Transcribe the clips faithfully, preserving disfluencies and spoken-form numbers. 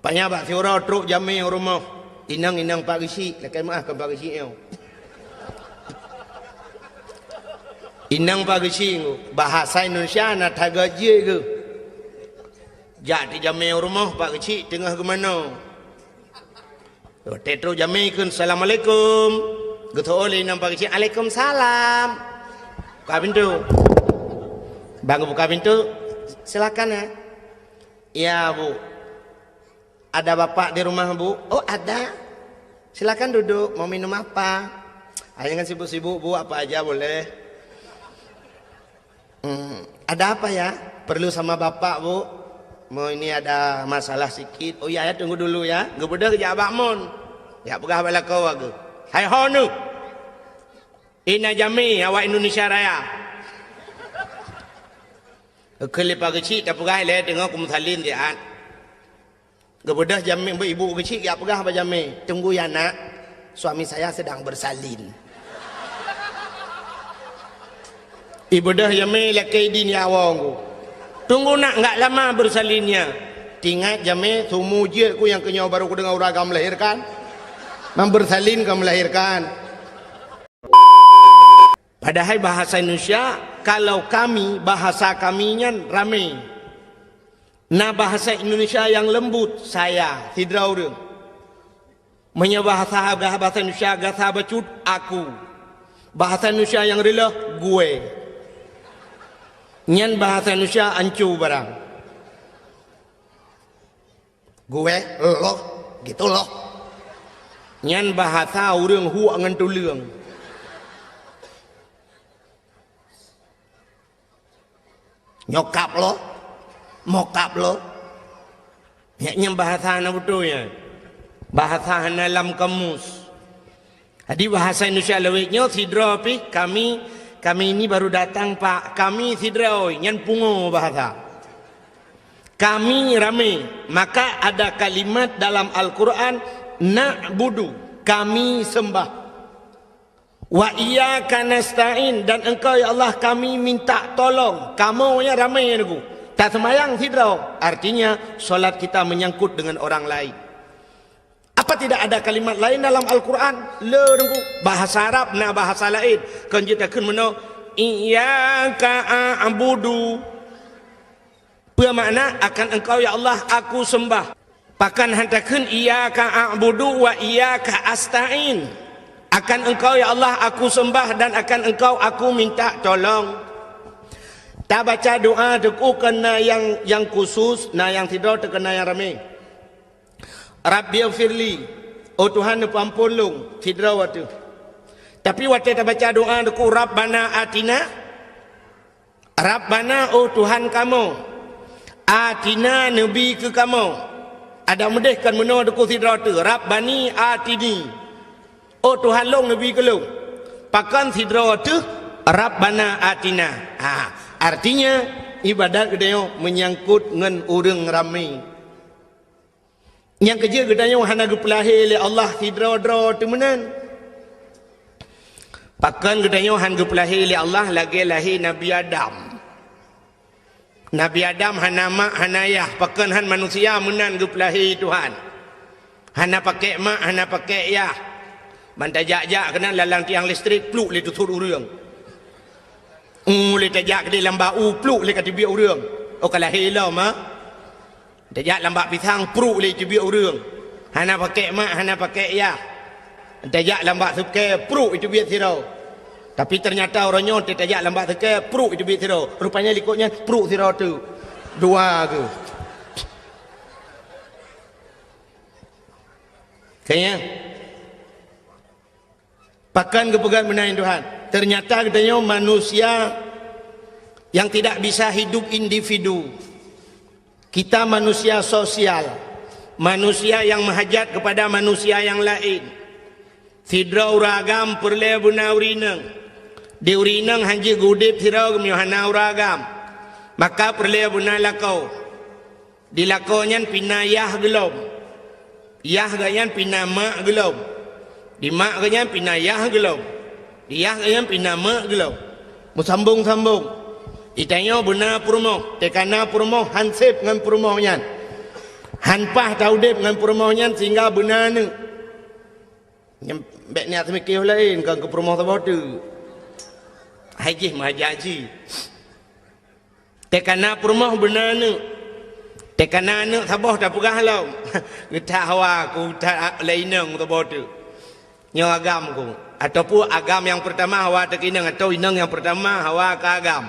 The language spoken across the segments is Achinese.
Panya bak siuroe trok jamé u rumoh. Inong-inong Pak Geuchik, lakèe meu'ah kon Pak Geuchik nyoe. Inong Pak Geuchik, bahasa Indonesia na that gét jeuet geuh. Jak teujamé u rumoh Pak Geuchik teungoh geumanoe. Watèe trok jamé kheun, "Assalamualaikum." Geuteu'oh lé inong Pak Geuchik, "Alaikumsalam." Buka pintoe. Ban geubuka pintoe, "Silakan ya." "Ya, Bu." "Ada Bapak di rumah, Bu?" "Oh, ada." "Silakan duduk, mau minum apa?" "Ah, jangan sibuk-sibuk, Bu, apa aja boleh." "Hmm, ada apa ya?" "Perlu sama Bapak, Bu. Mau ini ada masalah sikit." "Oh ya, ya, tunggu dulu ya." Geubeudôh geujak bak mon. Jak peugah bak lakoe geuh. "Hai ho neuh. Ina jamé awak Indonesia Raya." Geukheun lé Pak Geuchik, tapeugah ilèe teungoh kumeusalin siat. Geubeudôh jamé, ibu Geuchik jak peugah bak jamé, "Tunggu ya, Nak, suami saya sedang bersalin." Ibeudôh jamé lakèe idin ya awong ku. "Tunggu, Nak, nggak lama bersalinnya." Teuingat jamé, "Sumu jeuet ku nyang keu nyoe baru kudeungoe ureueng agam melahirkan. Mang bersalin ka melahirkan." Padahai bahasa Indonesia, kalau kami, bahasa kami nyan ramé. Na bahasa Indonesia nyang lembut, saya, sidroe ureueng. Meunyoe bahasa, bahasa Indonesia gasa bacut, aku. Bahasa Indonesia nyang reuloh, gue. Nyan bahasa Indonesia anco barang. Gue, loh, gitu loh. Nyan bahasa ureueng huek ngon tuleueng. Nyokap lo, mokap lo. Nyan, nyan bahasa hana beutôi nyan. Bahasa hana lam kamus. Jadi bahasa Indonesia lawét nyoe sidroe pih, "Kami, kami ini baru datang, Pak. Kami sidroe," nyan pungo bahasa. "Kami ramé." Maka ada kalimat dalam Al-Quran, "Na'budu," kami sembah. "Wa iyyaka nasta'in," dan Engkau, ya Allah, kami minta tolong. Kamoe nyan ramé nyan, Teungku. Taseumayang sidroe, artinya solat kita menyangkut dengan orang lain. Apa tidak ada kalimat lain dalam Al-Quran? Le, Teungku. Bahasa Arab na bahasa laén. Kon jeuet takheun meunoe, "Iyyaka a'budu." Peue makna, "Akan Engkau, ya Allah, aku sembah"? Pakon han takheun, "Iyyaka a'budu wa iyyaka asta'in"? "Akan Engkau, ya Allah, aku sembah dan akan Engkau aku minta tolong." Tabaca doa Teungku, kon na nyang, nyang khusus, na nyang sidroe, kon na nyang ramé. "Rabbighfirli," "Oh Tuhan, neupeuamphon lôn," sidroe watèe. Tapi watèe tabaca doa Teungku, "Rabbana atina," "Rabbana," oh Tuhan kamoe, "atina," neubi keu kamoe. Adak meudeh kon meunoe Teungku, sidroe teuh, "Rabbani atini," "Oh Tuhan lôn, neubi keu lôn." Pakon sidroe teuh, "Rabbana atina." Ha, artinya ibadat geutanyoe menyangkut ngon ureueng ramé. Nyang keujeuet geutanyoe hana geupeulahé lé Allah sidroe-droe teuh meunan. Pakon geutanyoe han geupeulahé lé Allah lagèe lahé Nabi Adam? Nabi Adam hana mak, hana yah, pakon han manusia meunan geupeulahé Tuhan. Hana pakèk mak, hana pakèk yah. Ban tajak-jak keunan lalang tiang listrik, pluk lé teusut ureueng. U lé tajak keudéh lam bak u, pluk lé ka teubiet ureueng. Oh, ka lahé lom, ha? Tajak lam bak pisang, pruk lé teubiet ureueng. Hana pakèk mak, hana pakèk yah. Tajak lam bak sukée, pruk iteubiet sidroe. Tapi ternyata uroe nyoe tajak lam bak sukée, pruk iteubiet sidroe. Rupanya likot nyan pruk sidroe teuh. Dua keuh. Kayaknya. Pakon geupeugah meunan Tuhan? Ternyata geutanyoe manusia yang tidak bisa hidup individu. Kita manusia sosial, manusia yang meuhajat kepada manusia yang laén. Sidroe ureueng agam peureulée beuna ureueng inong. Di ureueng inong han jeuet geuudeb sidroe geumeunyoe hana ureueng agam. Maka peureulée beuna lakoe. Di lakoe nyan pih na yah geulom. Yah geuh nyan pih na mak geulom. Di mak geuh nyan pih na yah geulom. Di yah geuh nyan pih na mak geulom. Meusambong-sambong. Di tanyoe beuna peurumoh, teuka na peurumoh han seb ngon peurumoh nyan. Han paih taudeb ngon peurumoh nyan sehingga beuna aneuk. Nyan bék niat seumikéh laén, kon keu peurumoh saboh teuk. Hai jih meuhajat jih. Teuka na peurumoh beuna aneuk. Teuka na aneuk saboh tapeugah lom. Geutak hawa ku that lé inong saboh teuk. Nyoe agam ku. Ataupun agam nyang peurtama hawa teuka inong, atau inong nyang peurtama hawa ka agam.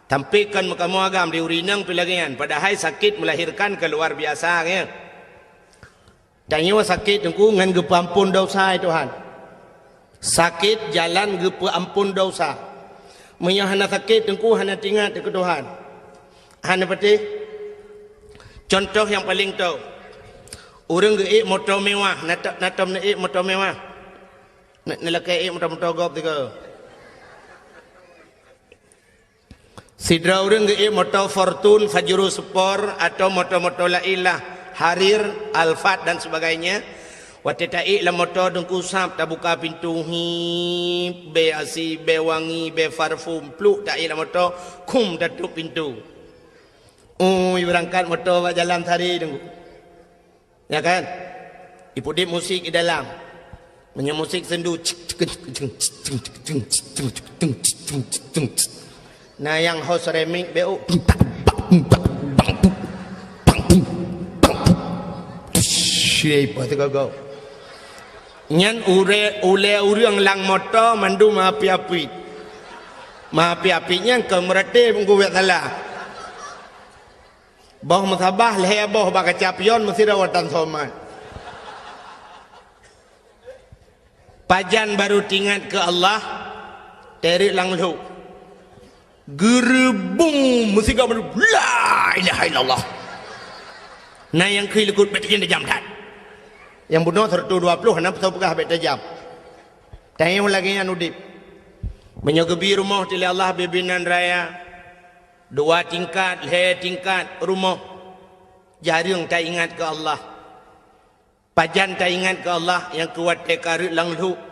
Tapi kon meukamoe agam di ureueng inong pih lagée nyan, padahai sakét melahirkan ka luar biasa, ya. Tanyoe sakét teungku ngon geupeuamphon desya, ya Tuhan. Sakét jalan geupeuamphon desya. Meunyoe hana sakét teungku hana teuingat keu Tuhan. Hana patéh. Contoh nyang paleng teuh. Ureueng geuék moto mewah, na to-, na tom neuék moto mewah. Na, neulakée ék moto-moto gob tiga. Sidroe ureueng geuék moto Fortuner, Pajero Sport, atau moto-moto laén lah, Harrier, Alphard dan sebagainya. Watée taék lam moto teungku sab tabuka pintoe, hii, bée asi, bée wangi, bée parfum, pluk taék lam moto, khum tatôp pintoe. Ui, beurangkat moto bak jalan sari teungku. Ya kan? Ipeuudeb musik di dalam. Meunyoe musik sendu, cik, cik, cik, cik, cik, cik, cik, cik, cik, cik, cik, cik, cik, cik. Na nyang host remix beu. Nyan ure-, ulée ureueng lam moto mandum api-api. Api-api nyan keu meuratéb geuwet salah. Boh meusabah lhée boh bak kaca pion meusidroe watée somat. Pajan barô teuingat keu Allah, teureuk lam lhok. Geureubung meusigoe mandum, "La ilaha illallah." Na nyang kheun likot, "Bék tajam-tajam that." Nyang bunoe seratus dua puluh hana peue peugah bék tajam. Tanyoe lagée nyan udeb. Meunyoe geubi rumoh teuh lé Allah bibinan raya, dua tingkat, lhée tingkat rumoh, jareueng taingat keu Allah. Pajan taingat keu Allah nyang keu watée ka rhot lam lhok.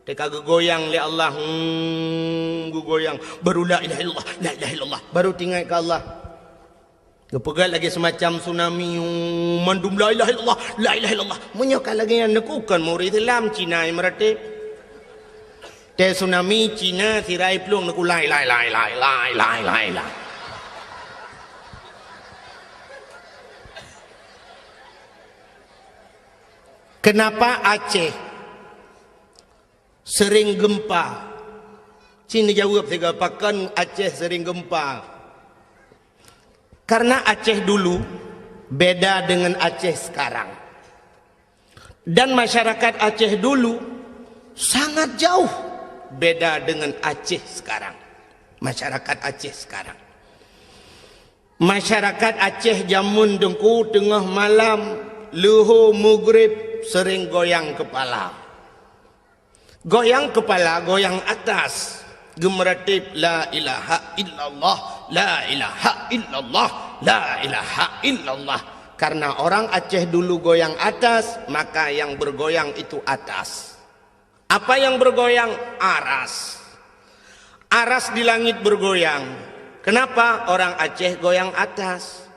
Teuka geugoyang lé Allah, hmm, geugoyang. Baru la ilaha illallah, la ilaha illallah. Baru teuingat keu Allah. Geupeugét lagée seumacam tsunami, hmm, mandum la ilaha illallah, la ilaha illallah. Meunyoe ka lagée nyan neukheun kon murit Islam, Cina nyang meuratéb. Teuh tsunami, Cina, sira plueng neukheun la ilaha, la ilaha, la ilaha, la ilaha. Kenapa Aceh sering gempa? Cit neujaweueb sigoe, pakon Aceh sering gempa? Karena Aceh dulu beda dengan Aceh sekarang. Dan masyarakat Aceh dulu sangat jauh beda dengan Aceh sekarang. Masyarakat Aceh sekarang. Masyarakat Aceh jameun teungku teungoh malam, leuhô meugreb sering goyang keupala. Goyang keupala, goyang atas, geumeuratéb la ilaha illallah, la ilaha illallah, la ilaha illallah. Karena orang Aceh dulu goyang atas, maka yang bergoyang itu atas. Apa yang bergoyang? Aras. Aras di langit bergoyang. Kenapa? Orang Aceh goyang atas.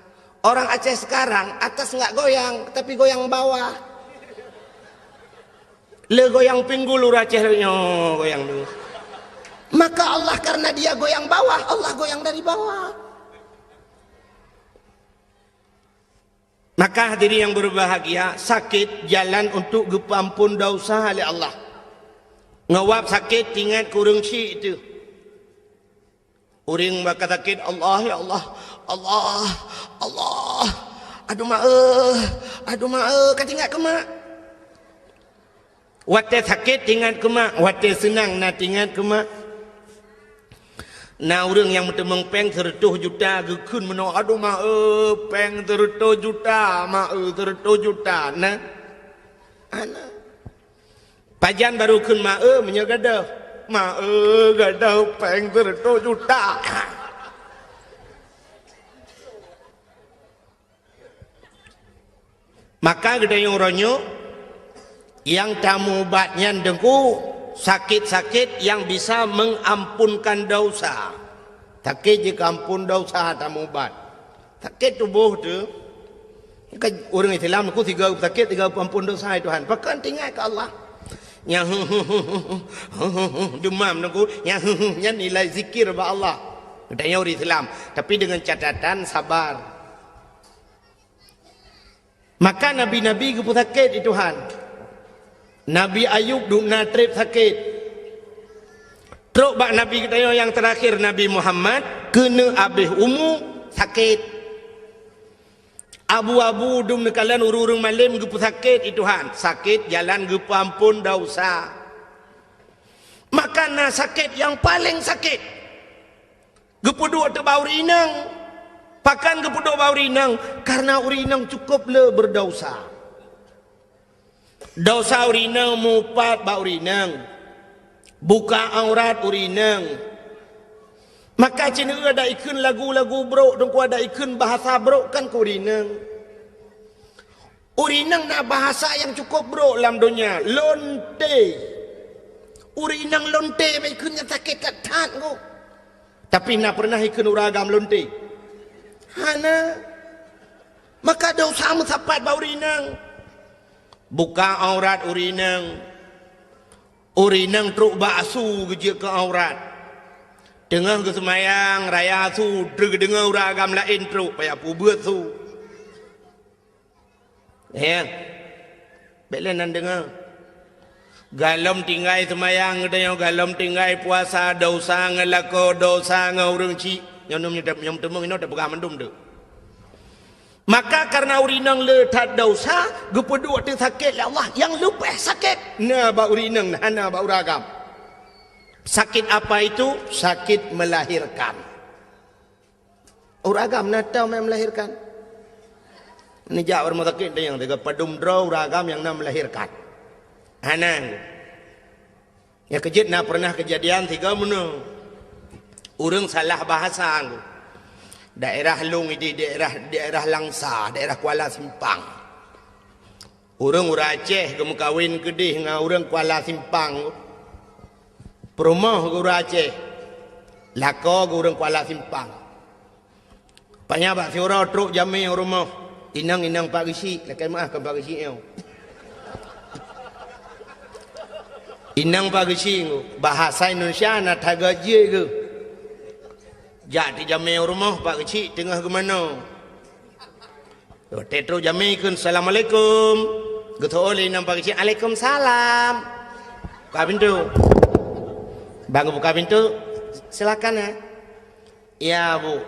Orang Aceh sekarang atas nggak goyang, tapi goyang bawah. Le goyang pinggul ureueng Aceh le nyoe goyang tu. Maka Allah karena dia goyang bawah, Allah goyang dari bawah. Maka hadirin yang berbahagia, sakét jalan untuk geupeuamphon desya lé Allah. Ngon wab sakét teuingat keu ureueng syik teuh. Ureueng bak ka sakét, "Allah, ya Allah, Allah, Allah, aduh mak eh, aduh mak eh," ka teuingat keu mak. Watée sakét teuingat keu mak, watée seunang na teuingat keu mak. Na ureueng nyang meuteumèe péng seureutôh juta geukheun meunoe, "Aduh mak eh, péng seureutôh juta, mak eh, seureutôh juta." Na. Ana. Pajan barô kheun mak eh meunyoe gadôh. "Mak eh, gadôh péng seureutôh juta." Maka geutanyoe uroe nyoe nyang tamubat nyan teungku sakét-sakét nyang bisa mengampunkan desya. Sakét jikeuamphon desya tamubat. Sakét tuboh teuh, Kan ureuëng Islam nyoe sigoe sakét, sigoe peuampôn desya, "Hai Tuhan." Pakon teuingat keu Allah. Nyang demam nyoe, nyang nilai zikir bak Allah. Geutanyoe ureuëng Islam, tapi dengan catatan sabar. Maka nabi-nabi geupeusakét, "Hai Tuhan." Nabi Ayub dum na treb sakét. Trok bak nabi geutanyoe nyang teurakhir, Nabi Muhammad, keuneuk abéh umu sakét. Abu-abu dum neukalon ureuëng-ureuëng malém geupeusakét, "Hai Tuhan." Sakét jalan geupeuampôn desya. Maka na sakét nyang paleng sakét. Geupeuduek teuh bak ureuëng inong. Pakon geupeuduek bak ureuëng inong? Karena ureuëng inong cukup le beudesya. Desya ureuëng inong meupat bak ureuëng inong. Buka aurat ureuëng inong. Maka ceuneuk ada ikheun lagu-lagu brok, teungku ada ikheun bahasa brok kan keu ureuëng inong. Ureuëng inong na bahasa nyang cukup brok lam donya, lonte. Ureuëng inong lonte, bèk kheun nyang sakét that-that nyoe. Tapi na pernah ikheun ureuëng agam lonte? Hana. Maka desya meusapat bak ureuëng inong. Buka aurat ureuëng inong. Ureuëng inong trok bak asu geujeuet keu aurat. Teungoh geuseumayang raya asu, trok geudeungoe ureuëng agam laén trok, payah peubeuet su. Ya. Bèk lé nan deungoe. Golom tinggai seumayang geutanyoe, golom tinggai puasa, desya ngon lakoe, desya ngon ureuëng chik. Nyoe nyoe nyoe teumeung inoe teupeugah mandum tu. Maka karena ureuëng inong le that desya, geupeuduek teuh sakét lé Allah, nyang leubeh sakét na bak ureuëng inong, hana bak ureuëng agam. Sakét apa itu? Sakét melahirkan. Ureuëng agam na teuh meulahirkan. Neujak rumoh sakét nyang teuga padum droe ureuëng agam nyang na meulahirkan. Hana. Nyang keujeuet na pernah keujadian sigoe meunoe. Ureuëng salah bahasa nyoe. Daerah lôn ideh daerah, daerah Langsa, daerah Kuala Simpang. Ureuëng, ureuëng Aceh geumeukawen keudeh ngon ureuëng Kuala Simpang. Peurumoh geuh ureuëng Aceh, lakoe geuh ureuëng Kuala Simpang. Panya bak siuroe trok jamé u rumoh. "Inong, inong, Pak Geuchik." Lakèe meu'ah, kon Pak Geuchik nyoe. "Inong, Pak Geuchik," nyoe. Bahasa Indonesia na that geuh jeuet geuh. Jak teuh jamé u rumoh Pak Geuchik teungoh geumanoe. Watèe trok jamé kheun, "Assalamualaikum." Geuteu'oh lé inong Pak Geuchik, "Alaikumsalam." Buka pintu. Ban geubuka pintu, "Silakan ya." "Ya, Bu."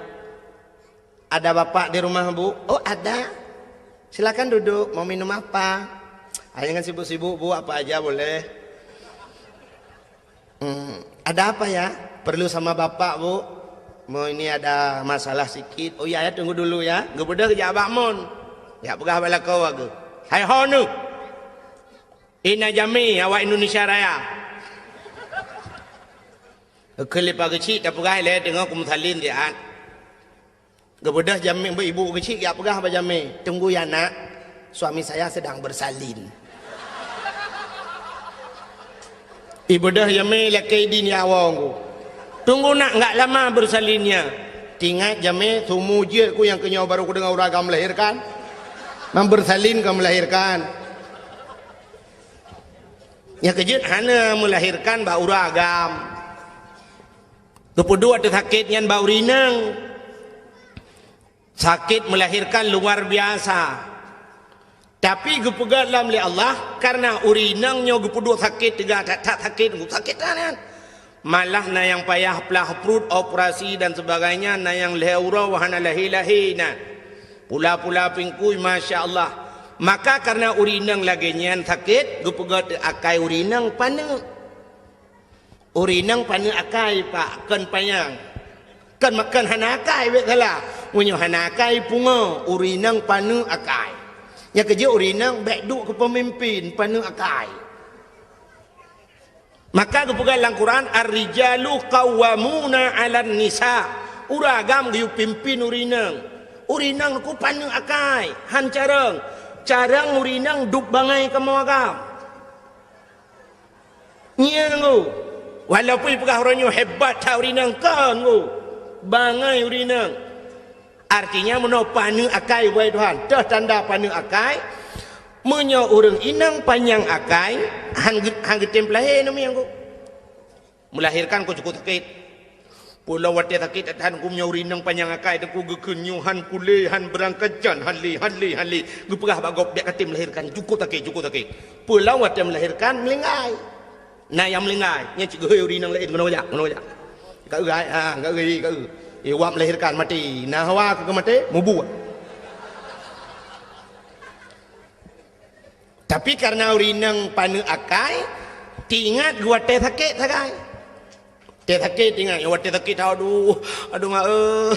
"Ada Bapak di rumah, Bu?" "Oh, ada." "Silakan duduk, mau minum apa?" "Ah, jangan sibuk-sibuk, Bu, apa aja boleh." "Hmm, ada apa ya?" "Perlu sama Bapak, Bu." "Mau ini ada masalah sikit." "Oh ya, ya, tunggu dulu ya." Geubeudôh geujak bak mon. Jak peugah bak lakoe geuh. "Hai ho neuh. Ina jamé awak Indonesia Raya." Geukheun lé Pak Geuchik, tapeugah ilèe teungoh kumeusalin siat. Geubeudôh jamé, ibu Geuchik jak peugah bak jamé, "Tunggu ya, Nak, suami saya sedang bersalin." Ibeudôh jamé lakèe idin ya awong ku. "Tunggu, Nak, enggak lama bersalinnya." Teuingat jamé, sumu jeuet ku nyang keunyoe baru kudeungoe ureueng agam melahirkan. Memang bersalin ka melahirkan. Nyang keujeuet hana melahirkan bak ureueng agam. Geupeuduek teuh sakét nyan bak ureueng inong. Sakét melahirkan luar biasa. Tapi geupeugah lom lé Allah, karena ureueng inong nyoe geupeuduek sakét teuga that-that sakét, sakét that nyan. Malah na nyang payah plah pruet, operasi dan sebagainya, na nyang lhèe uroe hana lahé-lahé na. Pula-pula pingkui, masya Allah. Maka karena ureueng inong lagèe nyan sakét, geupeugah teuh akai ureueng inong paneuk. Ureueng inong paneuk akai, Pak, kon panyang. Kon, kon hana akai, bèk salah. Meunyoe hana akai, pungo, ureueng inong paneuk akai. Nyang keujeuet ureueng inong bèk duek keu peumimpin, paneuk akai. Maka geupeugah lam Quran, "Ar-rijalu qawwamuna 'alan nisa." Ureueng agam geuyue pimpin ureueng inong. Ureueng inong ku paneuk akai, han carông. Carông ureueng inong duek bangai kamoe agam. Nyan ngu. Walaupun peugah uroe nyoe hebat that ureueng inong, kon ngu. Bangai ureueng inong. Artinya, meunoe paneuk akai, wahai Tuhan, teuh tanda paneuk akai, meunyoe ureuëng inong panyang akai, han geu-, han geutem peulahé aneuk miet. Meulahérkan kok cukôp sakét. Peue lom watée sakét that-that, geumeunyoe ureuëng inong panyang akai, teungku geukheun nyoe han kulé, han beurangkajan, han lé, han lé, han lé. Geupeugah bak gob, bék katem meulahérkan, cukôp sakét, cukôp sakét. Peue lom watée meulahérkan, meulinggai. Na nyang meulinggai, nyan cit geuhôi ureuëng inong laén, keunoe jak, keunoe jak. Ka eu, ha, ka eu, ka eu. Eh, wak meulahérkan maté. Na hawa keu maté, mubuet. Tapi kareuna ureuëng inong paneuk akai, teuingat geuwatée sakét sagai. Watée sakét teuingat, watée sakét, aduh, aduh mak eh,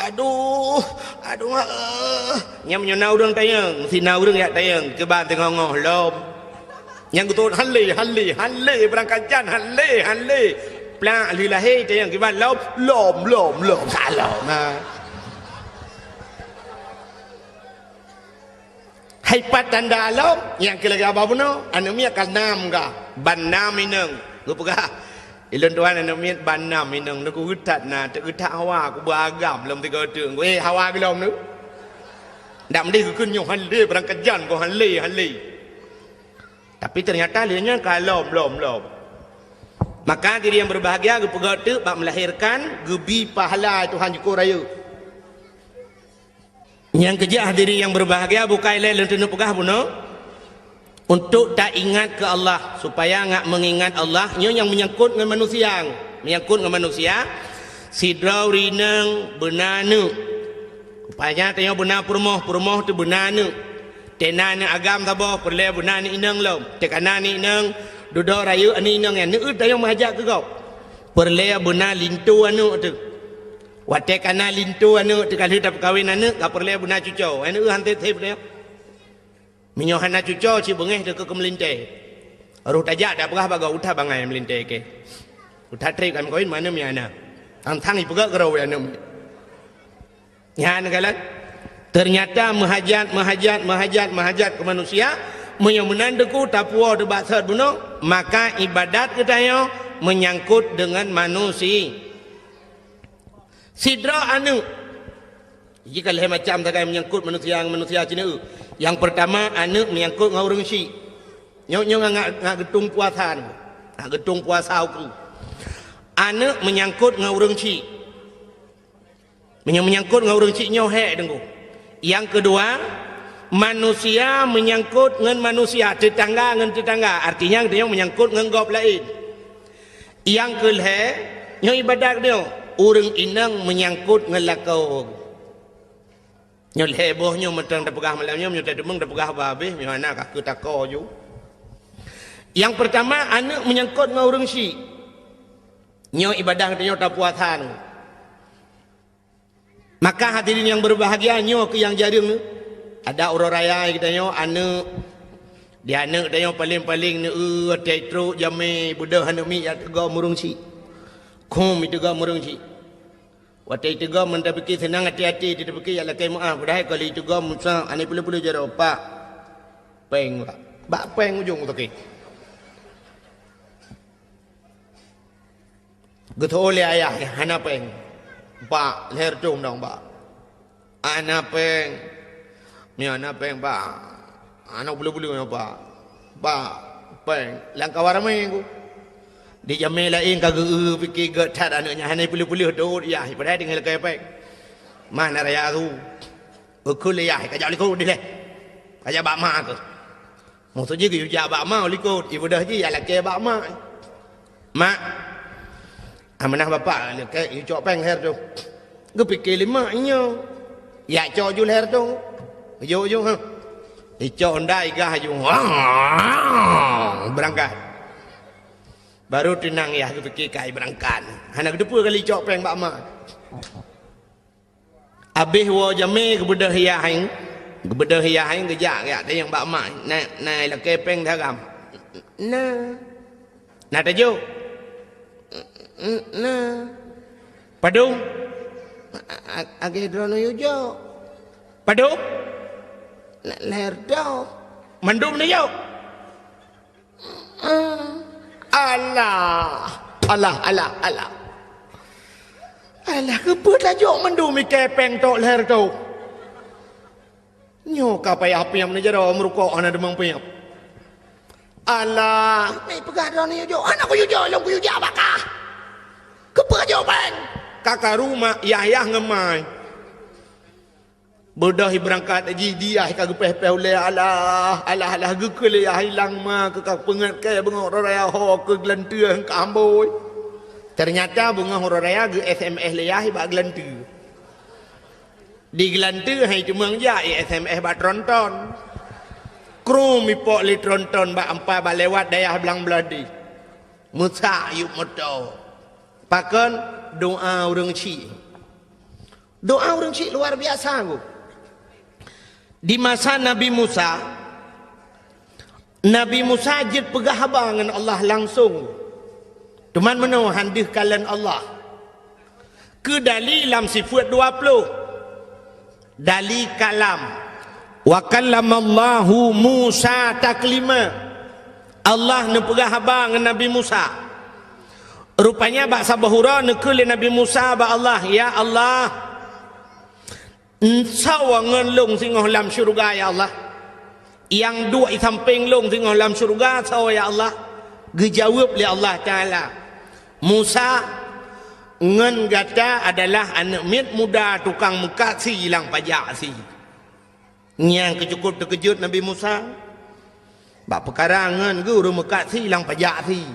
aduh, aduh mak eh. Nyan meunyoe na ureuëng tanyong, si na ureuëng jak tanyong, kiban teungoh-ngoh lom. Nyang geutot han lé, han lé, han lé, beurangkajan han lé, han lé. Plak lheueh lahé tanyong kiban lom, lom, lom, lom, salom. Ha. Hai pat tanda lom, nyang keu lagée haba bunoe, aneuk miet ka nam ka, ban nam inong. Geupeugah, "Ilôn tuan aneuk miet ban nam inong, neugeutat na, teugeutat hawa, kuba agam lom tiga teuk." Eh, hawa geulom tu. Ndak meudeh geukheun nyoe han lé, beurangkajan ko han lé, han lé. Tapi teunyata lé nyan ka lom, lom, lom. Maka diri nyang beubahgia geupeugah teuk bak meulahérkan, geubi pahala Tuhan jukôp rayeuk. Nyang keujah hadirin nyang beubahgia, bukai lé lôn teuneuk peugah bunoe, untuk taingat keu Allah, supaya ngat meungingat Allah, nyoe nyang meunyangkot ngon manusia, meunyangkot ngon manusia, sidroe ureuëng inong beuna aneuk. Rupanya tanyoe beuna peurumoh, peurumoh teuh beuna aneuk. Teuh na aneuk agam saboh, peureulée beuna aneuk inong lom. Teuh ka na aneuk inong, dudoe rayeuk aneuk inong nyan, neueu tanyoe meuhajat keu gob. Peureulée beuna linto aneuk teuh. Watée ka na linto aneuk teuh ka lheueh tapeukawen aneuk, ka peureulée beuna cucoe. Aneuk han tép-tép deh. Meunyoe hana cucoe, cit beungéh teuh keu meulintée. Roh tajak tapeugah bak gob, "Uta bangai meulintée keu. Uta trép kami kawin mana mi ana." Tang-tang ipeugah keurau aneuk. Nyan kan? Ternyata meuhajat, meuhajat, meuhajat, meuhajat keu manusia, meunyoe meunan teungku tapuwoe teuh bak sot bunoe, maka ibadat geutanyoe meunyangkot deungon manusia. Sidroe aneuk. Jih ka lhée macam sagai meunyangkot manusia ngon manusia cit. Nyang peurtama, aneuk meunyangkot ngon ureuëng syik. Nyoe, nyoe ngat, ngat geutung puasa nyoe. Ngat geutung puasa ukeue. Aneuk meunyangkot ngon ureuëng syik. Meunyoe meunyangkot ngon ureuëng syik nyoe hék teungku. Nyang keudua, manusia meunyangkot ngon manusia, teutangga ngon teutangga. Artinya, geutanyoe meunyangkot ngon gob laén. Nyang keu lhée, nyoe ibadat nyoe, ureuëng inong meunyangkot ngon lakoe. Nyoe lhée boh nyoe mantong tapeugah malam nyoe, meunyoe tateumeung tapeugah bah habéh, meunyoe hana ka keu takoe ju. Nyang peurtama, aneuk meunyangkot ngon ureuëng syik. Nyoe ibadat geutanyoe tapuasa nyoe. Maka hadirin nyang beubahgia, nyoe keuh nyang jareueng. Ada uroe raya geutanyoe aneuk, di aneuk tanyoe paleng-paleng neueu watée trok jamé beudôh aneuk miet jak teugom ureuëng syik. Khum iteugom ureuëng syik. Watée iteugom meunan tapike seunang até-até, tapike jak lakée meuáh, padahai ka lheueh iteugom meusa aneuk peuleueh-peuleueh jaroe, "Pak, péng, Pak." Bak péng ujong toke. Geuteu'oh lé ayah, "Hana péng, Pak, lhée reutôh dong, Pak." "Hana péng." "Meunyoe hana péng, Pak, hana peuleueh-peuleueh nyoe, Pak. Pak, péng." Lam kawan ramé ku. Di jamé laén ka geu-eu pike gét that aneuk nyan, hana peuleueh-peuleueh dot yah, padahai tinggai lakée péng. Mana raya tu? Ukeue lé yah, ka jak likot dilée. Ka jak bak ma keuh. Maksud jih geuyue jak bak ma u likot, ibeudôh jih jak lakée bak ma. "Mak, amanah bapak lakée, icok péng lhée reutôh." Geupike lé mak nyoe, "Jak cok ju lhée reutôh." Ujok-ujok, ha. Icok honda igah ju. Beurangkat. Baru teunang yah geupike kai beurangkat. Hana geuteupeue kali icok péng bak ma. Abéh woe jamé geubeudôh yah hai, geubeudôh yah hai geujak, geujak tanyong bak ma, "Na, na lakée péng daram?" "Na." "Na tajok?" "Na." "Padum?" "A-, a-, lagée droeneuh yue jok." "Padum?" "Na, lhée reutôh." "Mandum neujok?" Alah, alah, alah, alah. Alah, keupeue tajok mandum ié kepeng tok lhèe reutôh? Nyoe ka payah piep neujaroe meurukok hana deungon piep. Alah, meupeugah droeneuh jok, hana kuyue jok lom, kuyue jak bak kah. Keupeue jok péng? Ka karu mak yah-yah ngon mai. Beudôh ié beurangkat jih, di yah ka geupéh-péh ulèe, alah, alah, alah, geukheun lé yah ilang ma keu ka peungeut kèe beungoh uroe raya ho keu geulanteue ka ambôi. Teunyata beungoh uroe raya geu S M S lé yah bak geulanteue. Di geulanteue hai teumeung jak ié S M S bak tronton. Krum ipok lé tronton bak ampai bak lewat dayah Blang Beuladi. Meusak yup moto. Pakon? Doa ureueng chik. Doa ureueng chik luar biasa, Bu. Di masa Nabi Musa, Nabi Musa jeuet peugah haba ngon Allah langsong. Teuma meunoe han deuh kalon Allah. Keu dali lam sifeuet dua ploh. Dali kalam. "Wa kallamallahu Musa taklima." Allah neupeugah haba ngon Nabi Musa. Rupanya bak saboh uroe neukheun lé Nabi Musa bak Allah, "Ya Allah, soe ngon lôn singoh lam syeuruga, ya Allah? Nyang duek i sampéng lôn singoh lam syeuruga soe, ya Allah?" Geujaweueb lé Allah Taala, "Musa, ngon gata adalah aneuk miet muda tukang meukat sie lam pajak sie." Nyang keucukôp teukeujot Nabi Musa bak peukara ngon geuh ureueng meukat sie lam pajak sie.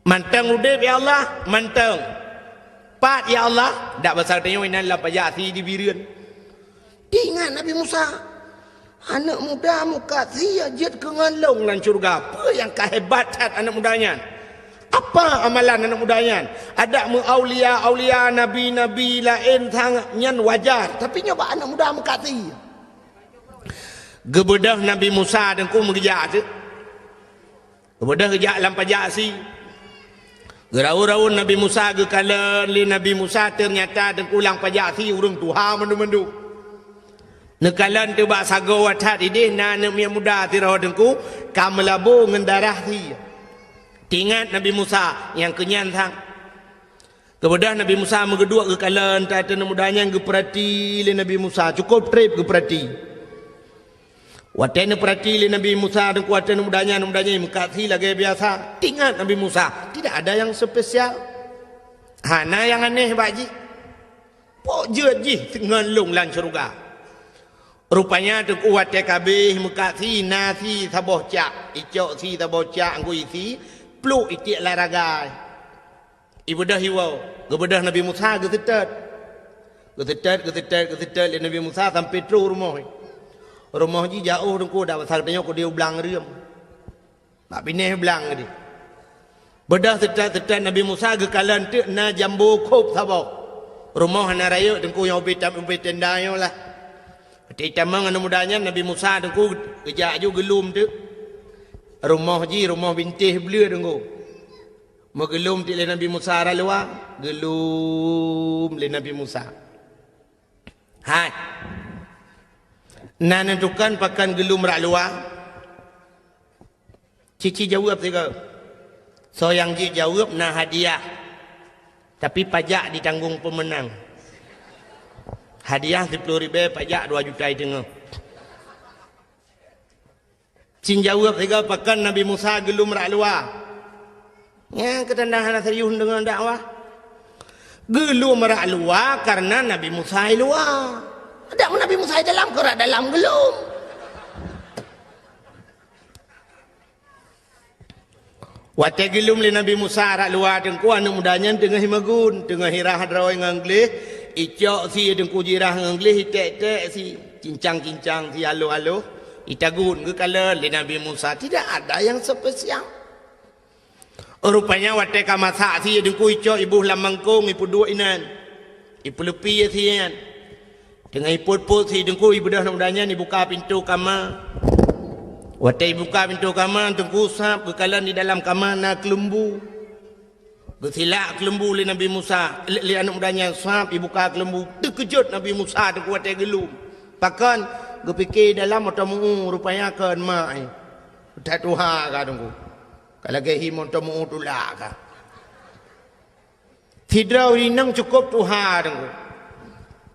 "Mantong udeb, ya Allah?" "Mantong." "Pat, ya Allah?" "Dak basa tanyoe inan lam pajak sie di Bireuen." Teuingat Nabi Musa, "Aneuk muda meukat sie jeuet keu ngon lôn lam syeuruga. Peue nyang ka hebat that aneuk muda nyan? Apa amalan aneuk muda nyan? Adak meu-aulia-aulia, nabi-nabi laén sangat nyan wajar, tapi nyoe bak aneuk muda meukat sie." Geubeudôh Nabi Musa teungku meugeujak teuk. Geubeudôh geujak lam pajak sie. Geuraun-raun Nabi Musa geukalon lé Nabi Musa, teunyata teungku lam pajak sie ureueng tuha mandum-mandum. Neukalon teuk bak sagoe that idéh na aneuk miet muda sidroe teungku ka meulabô ngon darah sie. Teuingat Nabi Musa nyang keunyan sang. Geubeudôh Nabi Musa meugeuduek geukalon that aneuk muda nyan geupeurati lé Nabi Musa, cukôp trép geupeurati. Watée neupeurati lé Nabi Musa teungku aneuk muda nyan, aneuk muda nyan meukat sie lagée biasa. Teuingat Nabi Musa, tidak ada yang spesial. Hana nyang aneh bak jih. Pok jeuet jih ngon lôn lam syeuruga. Rupanya teungku watée ka abéh meukat sie, na sie saboh cak, icok sie saboh cak ngon sie, pluek itiek lam ragai. Ibeudôh iwoe, geubeudôh Nabi Musa geuseutôt. Geuseutôt, geuseutôt, geuseutôt lé Nabi Musa sampoe troh rumoh. Rumoh jih jiôh teungku, dak basa geutanyoe keudéh u blang reuem. Bak binéh blang geuh. Beudôh seutôt-seutôt Nabi Musa geukalon teuk na jambo khôb saboh. Rumoh hana rayeuk teungku nyang ubé tam-, ubé tenda nyoe lah. Watée jitamong aneuk muda nyan Nabi Musa teungku geujak aju geulom teuk. Rumoh jih rumoh bintéh bleue teungku. Meugeulom teuk lé Nabi Musa rot luwa, geulom lé Nabi Musa. Hai. Na neutukon pakon geulom rot luwa? Cici jaweueb sigoe. Soe nyang jeuet jaweueb na hadiah. Tapi pajak ditanggong peumeunang. Hadiah siploh ribée, pajak dua juta iteungoh. Cin jaweueb sigoe pakon Nabi Musa geulom rot luwa. Nyang keutanda hana serius deungon dakwah. Geulom rot luwa kareuna Nabi Musa i luwa. Adak Nabi Musa i dalam, keu rot dalam geulom. Watée geulom lé Nabi Musa rot luwa teungku, aneuk muda nyan teungoh imeugun, teungoh irah droe ngon gleh, icok sie teungku jirah ngon gleh, iték-ték sie, cincang-cincang sie aloh-aloh, itagun geukalon lé Nabi Musa, tidak ada yang spesial. Rupanya watée ka masak sie teungku, icok iboh lam mangkong, ipeuduek inan, ipeuleupie sie nyan. Teungoh ipot-pot sie teungku, ibeudôh aneuk muda nyan ibuka pintoe kama. Watée ibuka pintoe kama, teungku sab geukalon di dalam kama na keuleumbu. Geusilak keuleumbu lé Nabi Musa, lé, lé aneuk muda nyan sab ibuka keuleumbu. Teukeujot Nabi Musa teungku watée geulom. Pakon? Geupike dalam mantong meu-ueh, rupanya kon mak, eh. That tuha ka teungku. Ka lagée hi mantong meu-ueh tulak ka. Sidroe ureueng inong cukôp tuha, Teungku.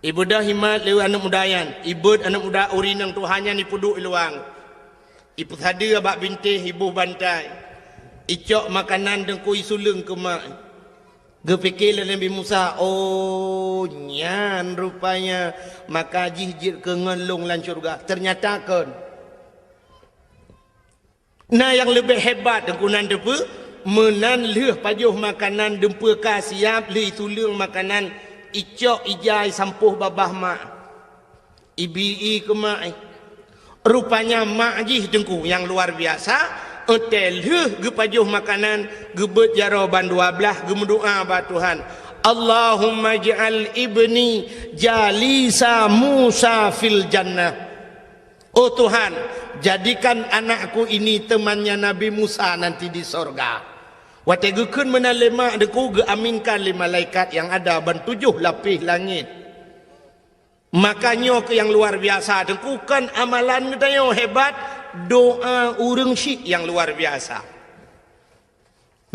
Ibeudôh imat lé aneuëk muda nyan, ibeuet aneuëk muda ureueng inong tuha nyan ipeuduek i luwa. Ipeusadeue bak bintéh, iboh bantai. Icok makanan, Teungku, isuleueng keu mak. Geupike lé Nabi Musa, "Oh, nyan rupanya maka jih jeuet keu ngon lôn lam syeuruga." Teunyata kon. Na nyang leubeh hebat, Teungku, nan teupeue, meunan lheueh pajoh makanan dumpeue ka siap, lheueh isuleueng makanan, icok ija isampôh babah mak. Ibi-i keu mak, eh. Rupanya mak jih, Teungku, nyang luar biasa, watée lheueh geupajoh makanan, geubeuet jaroe ban dua blaih, geumeudoá bak Tuhan, "Allahumma ij'al ibni jalisa Musa fil jannah." Oh Tuhan, jadikan anakku ini temannya Nabi Musa nanti di sorga. Watée geukheun meunan lé mak, Teungku, geuaminkan lé malaikat nyang ada ban tujoh lapéh langét. Maka nyoe keuh nyang luar biasa, Teungku, kon amalan geutanyoe hebat, doa ureuëng syik nyang luar biasa.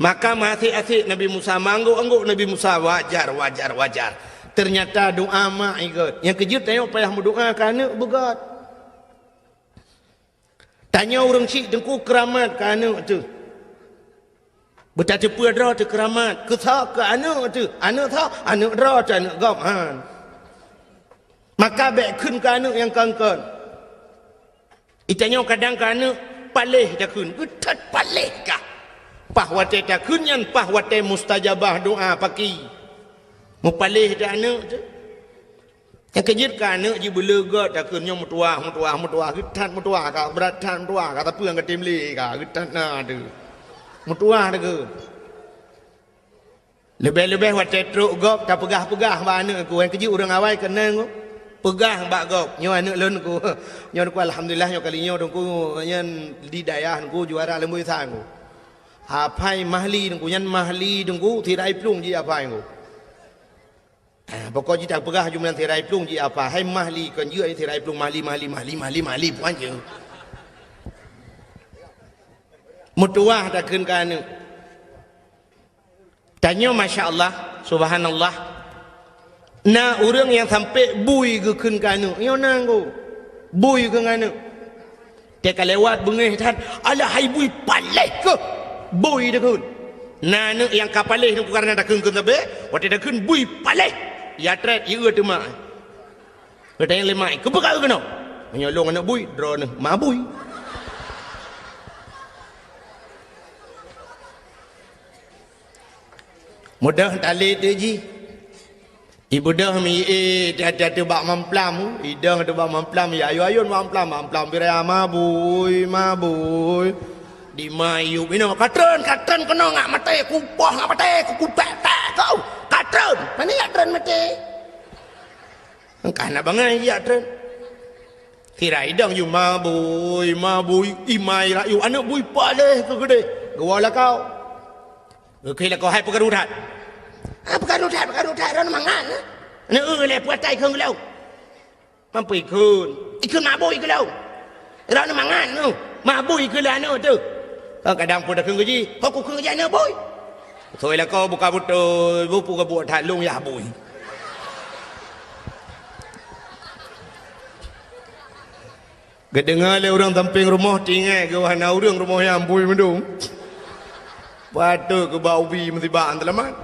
Maka meuasék-asék Nabi Musa, meuanggôk-anggôk Nabi Musa, wajar, wajar, wajar. Teunyata doa mak ikot. Nyang keujeuet tanyoe payah meudoa keu aneuëk beugét. Tanyoe ureuëng syik, Teungku, keuramat keu aneuëk teuh. Beutateupeue droe teuh keuramat, keu soe, keu aneuëk teuh. Aneuëk soe? Aneuëk droe teuh, aneuëk gob, han. Maka bék kheun keu aneuëk nyang kon-kon. Itanyoe kadang keu aneuëk paléh takheun, geuthot paléh kah. Paih watée takheun nyan, paih watée mustajabah doa paki. Meupaléh teuh aneuëk teuh. Nyang keujeuet keu aneuëk jibeuleugot takheun nyoe meutuwah, meutuwah, meutuwah, geuthot meutuwah kah, brat that meutuwah kah, tapi nyang geutem lé kah, geuthot na teuh. Meutuwah takheun. Leubeh-leubeh watée trok gob tapeugah-peugah bak aneuëk ku, nyang keujeuet ureuëng awai keunong ku. Peugah bak gob, "Nyoe aneuëk lôn ku. Nyoe ku, alhamdulillah, nyoe kali nyoe Teungku nyan di dayah ku juara lom bui sang ku. Apai Mahli Teungku, nyan Mahli Teungku, sirai plueng jih apai ku." Ah, pokok jih tapeugah jumlah sirai plueng jih apai, hai Mahli kon jeuet sirai plueng Mahli, Mahli, Mahli, Mahli, Mahli, puan je. Meutuwah takheun keu aneuëk. Tanyoe, masya Allah, subhanallah. Na ureuëng nyang sampai bui geukheun keu aneuëk, nyoe na nggo. Bui keu aneuëk. Teuka lewat beungéh that, "Alah hai bui paléh keuh." Bui takheun. Na aneuëk nyang ka paléh nyan karena takheun keu sabe, watée takheun bui paléh. Ya treb, ya eu teuma. Geutanyong lé mak, "Keupeue ka eu keunoe?" "Meunyoe lôn aneuëk bui, droeneuh ma bui." Mudah tali tu jih. Ibeudôh mi, eh, hati-hati bak mamplam, idong tu bak mamplam, ya ayun-ayun mamplam, mamplam biraya mabui, mabui. Di mayu bino, "Katreun, katreun keunoe ngak maté, kupoh ngak maté, kukutek-tek kau. Katreun, mana ya treun maté?" Engkah na bangai ya treun. Kira idong yu mabui, mabui, imai rayu, aneuëk bui paléh keu geudeh. Geuwoe lakau. Geukheun lakoe, "Hai peukaru that." "Ah, peukaru that, peukaru that, droeneuh mangat, eh?" "Neu-eu lé puatai kheun geulong." "Mampu ikheun." "Ikheun mabui keu lôn." "Droeneuh mangat, neu. Mabui keu lôn aneuëk teuh." Ka kadang pun takheun keu jih, "Ho kukheun keu jih aneuëk bui." Soi lakoe buka beutôi, bupu ka buet that lôn yah bui. Geudeungoe lé ureuëng sampéng rumoh, tinggai geuh hana ureuëng rumoh nyan bui meudong. Patôt keu bak ubi meusibak teulamat.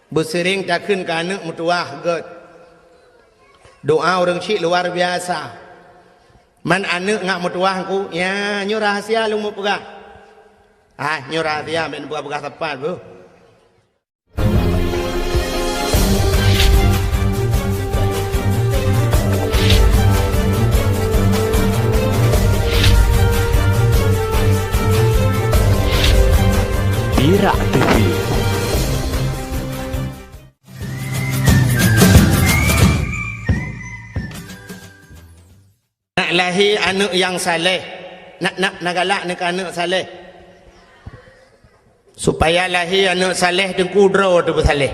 Beuseuring takheun keu aneuëk meutuwah gét. Doa ureuëng syik luar biasa. Man aneuëk ngak meutuwah ku, ya, nyoe rahasia lôn meupeugah. Ah, nyoe rahasia, bèk neupeugah-peugah sapat beuh. Pirak T V. Nak lahé aneuëk nyang saleh, nak, nak, nak galak neu keu aneuëk saleh. Supaya lahé aneuëk saleh, Teungku, droe teuh beusaleh.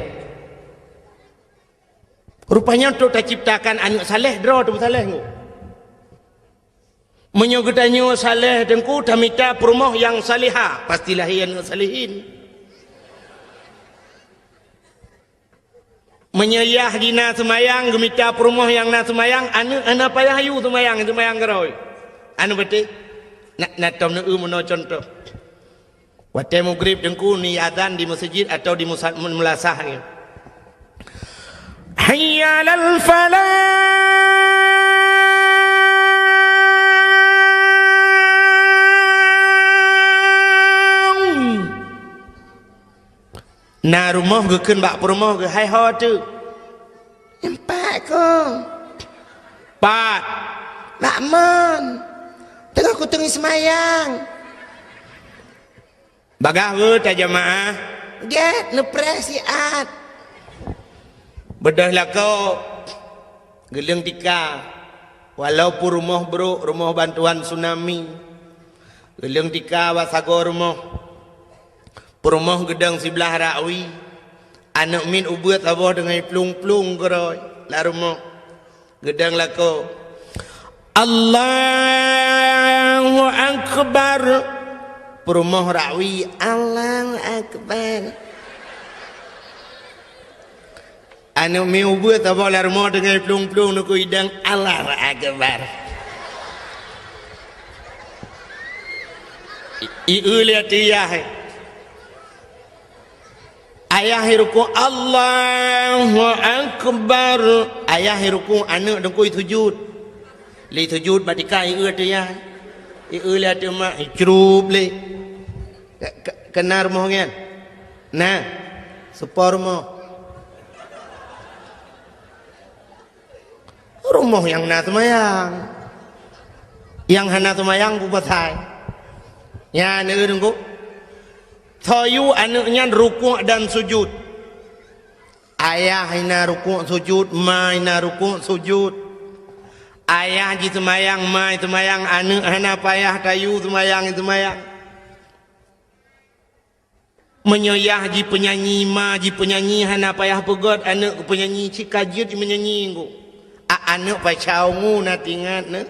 Rupanya untuk taciptakan aneuëk saleh, droe teuh beusaleh, Teungku. Meunyoe geutanyoe saleh, Teungku, tamita peurumoh nyang salehah, pasti lahé aneuëk salehin. Meunyoe yah jih na seumayang, geumita peurumoh nyang na seumayang, aneuk hana payah yue seumayang, seumayang keudroe. Aneuk beuteh. Na, na tom neueu meunoe cuntoh. Watée mugrib teungku ni azan di meuseujid atawa di musa-, meulasah ni. Hayya 'alal falah. Na rumoh geukheun bak peurumoh geuh, "Hai ho teuk?" "Nyan pat kong." "Pat?" "Bak mon. Teungoh kuteungi seumayang." "Bagaih weueh tajamaah?" "Gét, neupreh siat." Beudôh lakoe, geuleueng tika, walau peurumoh brok, rumoh bantuan tsunami. Geuleueng tika bak sagoe rumoh. Peurumoh geudong siblaih rakwi. Aneuk miet ubeuet saboh deungon plueng-plueng keudroe lam rumoh. Geudong lakoe, "Allahu Akbar." Peurumoh rakwi, "Allahu Akbar." Aneuk miet ubeuet saboh lam rumoh deungon plueng-plueng neukui dang, "Allahu Akbar." I, i, ieu lé ateueh yah. Ayah irukuk, "Allahu Akbar." Ayah irukuk, aneuk teungku isujud. Lé sujud bak tika, ieu ateueh yah. Ieu lé ateueh mak, icrup lé. Ke-, ke-, keunan rumoh nyan? Na, seupôt rumoh. Rumoh nyang na seumayang. Nyang hana seumayang peue pasai? Nyan, eu, teungku. Soe yue aneuk nyan rukuk dan sujud. Ayah na rukuk sujud, ma na rukuk sujud. Ayah jiseumayang, ma seumayang, aneuk hana payah tayue seumayang, seumayang. Meunyoe yah jipeunyanyi, ma jipeunyanyi, hana payah peugét aneuk keu peunyanyi, cit ka jeuet jimeunyanyi, Teungku. A, aneuk Pacau Ngu na teuingat neuh?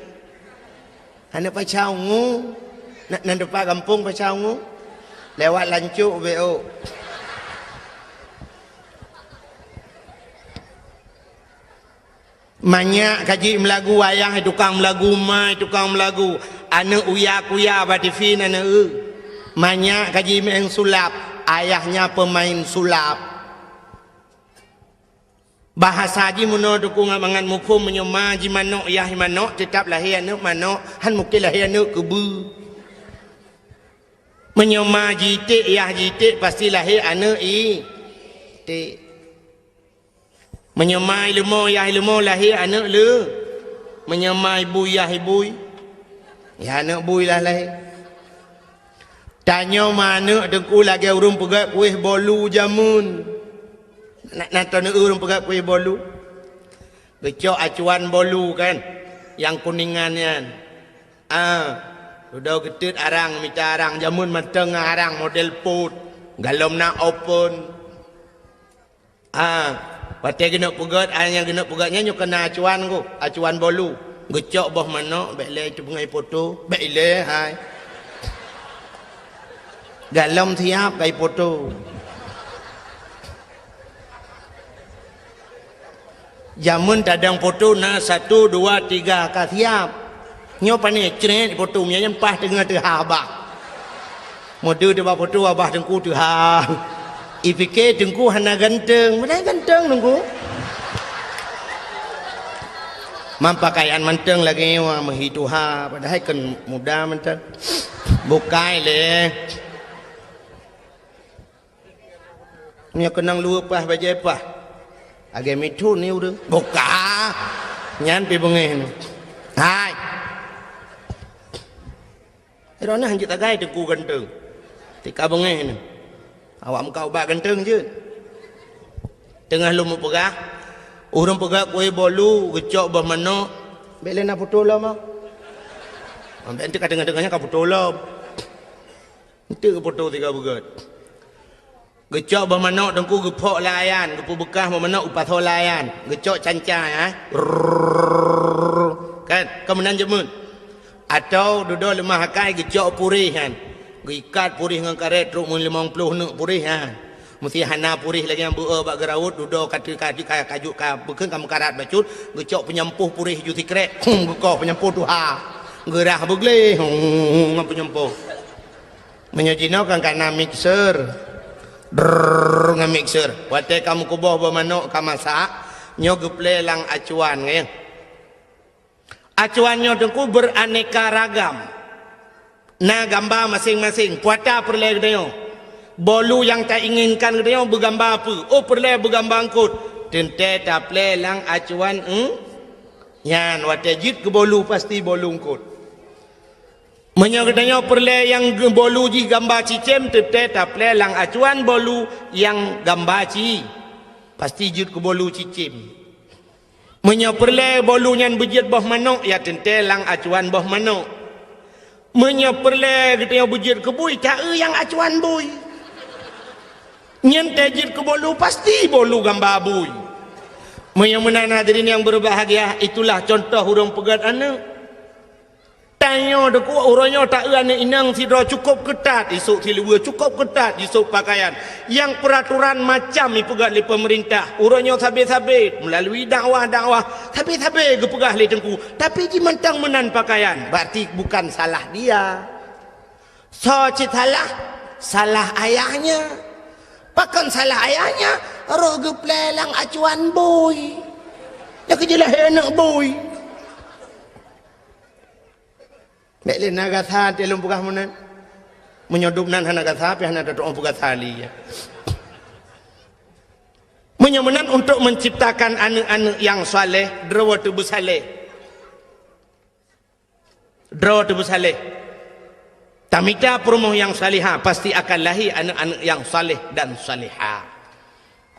Aneuk Pacau Ngu, na, na teumpat gampông Pacau Ngu? Lewat Lancok, B O. Manyak ka jeuet meulagu, ayah tukang meulagu, ma tukang meulagu, aneuk uya-kuya bak T V na neueu. Manyak ka jimeu'en sulap, ayahnya peumain sulap. Bahasa jih meunoe Teungku ngon mangat muphom, meunyoe ma jimanök, yah manök, teutab lahé aneuk manök, han mungken lahé aneuk keubeue. Meunyoe ma jiték, yah jiték, pasti lahé aneuk iték. Meunyoe ma ileumo, yah ileumo, lahé aneuk le. Meunyoe ma ibui, yah ibui, yah aneuk bui lah lahé. Tanyoe ma aneuk Teungku lagée ureuëng peugét kueh bolu jameun. Na, na tanyoe ureuëng peugét kueh bolu? Geucok acuan bolu kan, nyang kuningan nyan. Ah, dudoe geuteut arang, mita arang, jameun mantong ngon arang model pot, galom na open. Ah, watée geuneuk peugét, ah, nyang geuneuk peugét nyan nyoe keunan acuan Teungku, acuan bolu. Geucok boh manök, bék lé teupeungai poto, bék ilée hai. Galom siab kai poto. Jameun tadong poto na satu, dua, tiga ka siab. Nyoe pane crét poto, meunyan paih teungoh teuhah abah. Meudeue teuh bak poto abah Teungku teuhah. Ipike Teungku hana ganteng, padahai ganteng Teungku. Mam pakaian mantong lagée nyoe meuhi tuha, padahai kon muda mantong. Bukai lé. Nyoe keunong luweue paih bajée paih. Lagée mithon ni ureuëng. Buka. Nyan pi beungéh ni. Hai. Droeneuh hanjeuet tagai Teungku ganteng. Tika beungéh ni. Awak meukat ubak ganteng jeuet. Teungoh lôn meupeugah, ureuëng peugah kueh bolu, geucok boh manök, bék lé na poto lom ah. Bék enteuk ka teungoh-teungoh nyan ka poto lom. Enteuk poto tika beugét. Geucok boh manök Teungku geuphok lam ayan, geupeubeukah boh manök geupasoe lam ayan, geucok canca, eh. Rrrr. Kan, kon meunan jameun. Atawa dudoe leumah akai geucok puréh nyan. Geuikat puréh ngon karét trok meulimong ploh neuk puréh nyan. Meusé hana puréh lagée nyang beu-e bak geuraut, dudoe ka teu-, ka ju-, ka, ka ju-, ka bukon ka meukarat bacut, geucok peunyampoh puréh ju sikrek, hum, geukoh peunyampoh tuha. Geurah beugleh, hum, ngon peunyampoh. Meunyoe jinoe kan ka na mixer. Drrrr, ngon mixer. Watée ka meukuboh boh manok ka masak, nyoe geuplée lam acuan, nyan. Acuan nyoe Teungku beraneka ragam. Na gamba maséng-maséng, puata peureulée geutanyoe. Bolu nyang tainginkan geutanyoe beugamba peue? Oh, peureulée beugamba eungkot. Teuntée taplée lam acuan, eung-, nyan watée jeuet keu bolu pasti bolu eungkot. Meunyoe geutanyoe peureulée nyang geu-, bolu jih gamba cicém, teuntée taplée lam acuan bolu nyang gamba ci. Pasti jeuet keu bolu cicém. Meunyoe peureulée bolu nyan beujeuet boh manok, ya teuntée lam acuan boh manok. Meunyoe peureulée geutanyoe beujeuet keu bui, ta-eu nyang acuan bui. Nyan tée jeuet keu bolu, pasti bolu gamba bui. Meunyoe meunan hadirin nyang berbahagia, itulah contoh ureuëng peugét aneuëk. Tanyoe Teungku, uroe nyoe ta-eu aneuëk inong sidroe cukôp keutat, isôk siluweue cukôp keutat, isôk pakaian. Nyang peuraturan macam ipeugét lé peumeurintah. Uroe nyoe sabe-sabe, meulalu dakwah-dakwah, sabe-sabe geupeugah lé Teungku. Tapi jih mantong meunan pakaian, berarti bukan salah dia. Soe cit salah? Salah ayahnya. Pakon salah ayahnya? Roh geuplée lam acuan bui. Nyang keujeulaih aneuëk bui. Bék lé na gasa teuh lôn peugah meunan. Meunyoe dum nan hana gasa, pih hana tatu'oh peugasa lé, ya. Meunyoe meunan, untuk menciptakan aneuëk-aneuëk nyang saleh, droe teuh beusaleh. Droe teuh beusaleh. Tamita peurumoh nyang salihah, pasti akan lahé aneuëk-aneuëk nyang saleh dan salihah.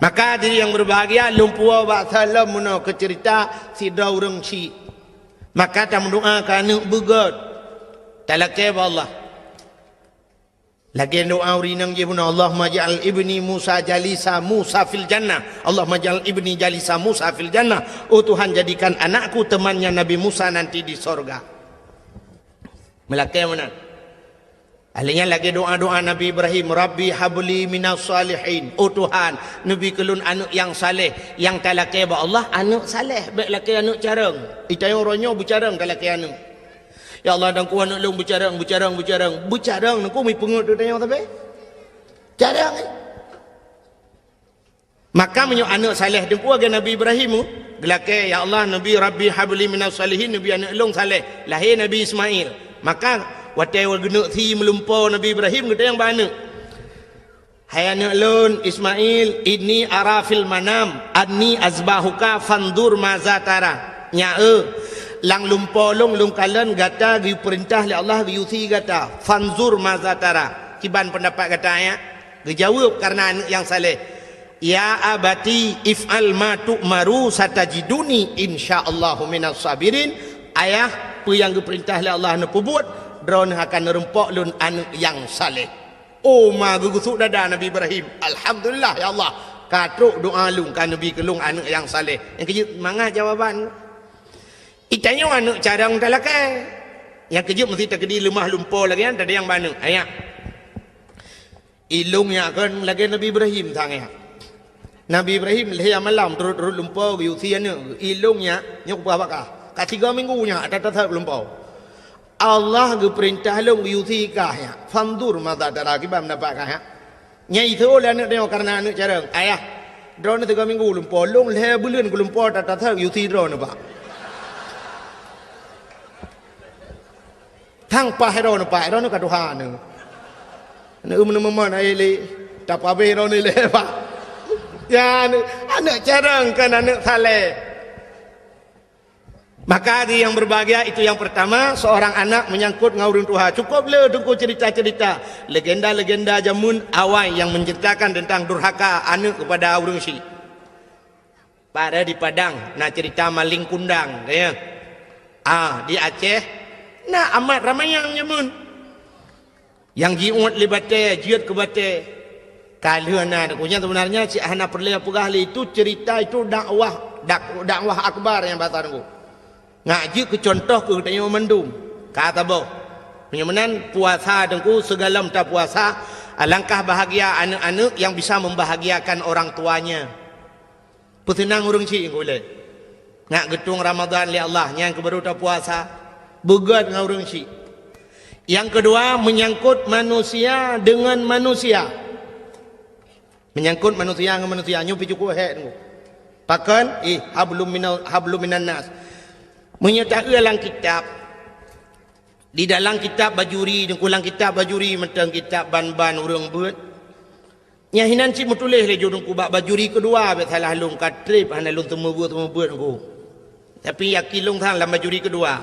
Maka hadirin nyang berbahagia, lôn puwoe bak saleuem meunoe keu ceurita sidroe ureuëng syik. Maka tameudoá keu aneuëk beugét, talakée bak Allah. Lagée doá ureuëng inong jih bunoe, "Allahumma ja'al ibni Musa jalisa Musa fil jannah. Allahumma ja'al ibni jalisa Musa fil jannah." Oh Tuhan, jadikan anakku temannya Nabi Musa nanti di sorga. Meulakée meunan. Ahli nyan lagée doá-doá Nabi Ibrahim, "Rabbi habli minas salihin." Oh Tuhan, neubi keu lôn aneuëk nyang saleh. Nyang talakée bak Allah, aneuëk saleh, bék lakée aneuëk carông. Itanyong uroe nyoe beucarông talakée aneuëk. Ya Allah, dan ku aneuëk lôn beucarông, beucarông, beucarông. Beucarông, neuku mi peungeut tu tanyong sabe. Carông, eh. Maka meunyoe aneuëk saleh Teungku lagée Nabi Ibrahim, geulakée, "Ya Allah, neubi Rabbi habli minas salihin, neubi aneuëk lôn saleh." Lahé Nabi Ismail. Maka watée geuneuk sie meulumpo Nabi Ibrahim, geutanyong bak aneuëk, "Hai aneuëk lôn Ismail, inni ara fil manam anni azbahuka fanzur maza tara." Nyak eu, lam lumpo lôn, lôn kalon gata geupeurintah lé Allah geuyue sie gata. Fanzur maza tara. Kiban peundapat gata, ya? Geujaweueb kareuna aneuëk nyang saleh, "Ya abati if'al ma tu'maru satajiduni insyaallahu minas sabirin." Ayah, peue nyang geupeurintah lé Allah neupeubuet, droeneuh akan neureumpok lôn aneuëk nyang saleh. Oh, ma geugusuek dada Nabi Ibrahim. "Alhamdulillah, ya Allah, ka trok doá lôn, ka neubi keu lôn aneuëk nyang saleh." Nyang keujeuet mangat jawaban. Itanyoe aneuëk carông talakée. Nyang keujeuet meusti takeudi leumah lumpo lagée nyan, tadayang bak aneuëk. Ayah. Ilông nyak kon lagée Nabi Ibrahim sang nyak. Nabi Ibrahim lhée malam turot-turot lumpo geuyue sie aneuëk. Ilông nyak, nyoe kupeugah bak kah. Ka tiga minggu nyak that-that lumpo. Allah geupeurintah lôn geuyue sie kah nyak. Fanzur maza tara, kiban peundapat kah nyak. Nyan iseuôt lé aneuëk tanyoe kareuna aneuëk carông. Ayah, droeneuh tiga minggu lumpo, lôn lhée buleuen kulumpo that-that geuyue sie droeneuh bak. Thang paih droeneuh, paih droeneuh ka tuha neuh. Neueu meuneumeumon aé lé, tapabéh droeneuh lé, Pak. Ya, aneuëk, aneuëk carông kon aneuëk saleh. Maka di yang berbahagia itu yang pertama, seorang anak menyangkut ngon ureuëng tuha. Cukup le Teungku cerita-cerita legenda-legenda jameun awai yang menceritakan tentang durhaka aneuëk kepada ureuëng syik. Pada di Padang na cerita maling kundang, ya. Ah, di Aceh na amat ramayang jameun. Nyang jiuet lé batée, jeuet keu batée. Ka lheueh na, nyan sebenarnya cit hana peureulée peugah lé, itu cerita, itu dakwah, dak-, dakwah akbar nyang bahasa Teungku. Nyak jeuet keu contoh keu geutanyoe mandum. Ka saboh. Meunyoe meunan puasa Teungku, sigohlom tapuasa, Alangkah bahagia aneuk-aneuk yang bisa membahagiakan orang tuanya. Peuseunang ureuëng syiek ulée. Ngat geutueng Ramadhan lé Allah, nyan keuh baru tapuasa. Beugét ngon ureuëng syiek. Yang kedua, menyangkut manusia dengan manusia. Menyangkut manusia ngon manusia, nyoe pih cukôp hék nyoe. Pakon? Ih, hablum minal, hablum minan nas. Meunyoe taeu lam kitab, di dalam kitab Bajuri, Teungku, lam kitab Bajuri mantong kitab ban-ban ureuëng beuet. Nyang hinan cit meutuléh lé ju Teungku bak Bajuri keudua, bék salah lôn ka treb hana lôn teumeubuet-teumeubuet Teungku. Tapi yakin lôn sang lam Bajuri keudua.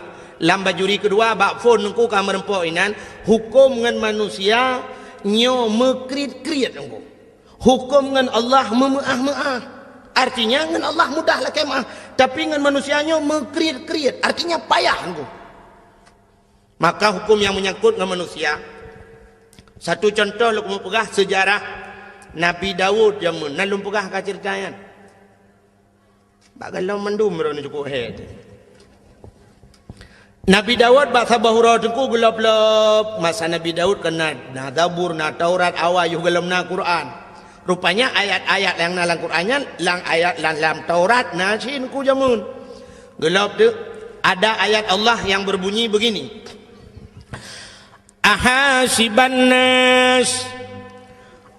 Lam Bajuri keudua bak phon Teungku ka meureumpok inan, huköm ngon manusia nyoe meukriet-kriet Teungku. Huköm ngon Allah meumeuáh-meuáh. Artinya ngon Allah mudah lakée meuáh, tapi ngon manusia nyoe meukriet-kriet, artinya payah Teungku. Maka huköm nyang menyangkut ngon manusia. Satu contoh lôn keumeung peugah sejarah Nabi Daud jameun, na lôn peugah ka ceurita nyan. Bak galom mandum droeneuh cukôp hék. Nabi Daud bak saboh uroe Teungku geulop-lop. Masa Nabi Daud kan na, na Zabur, na Taurat, awai yoh galom na Quran. Rupanya ayat-ayat nyang na lam Quran nyan, lam ayat lam, lam Taurat na cit Teungku jameun. Geulop teuk, ada ayat Allah yang berbunyi begini, "Ahasiban nas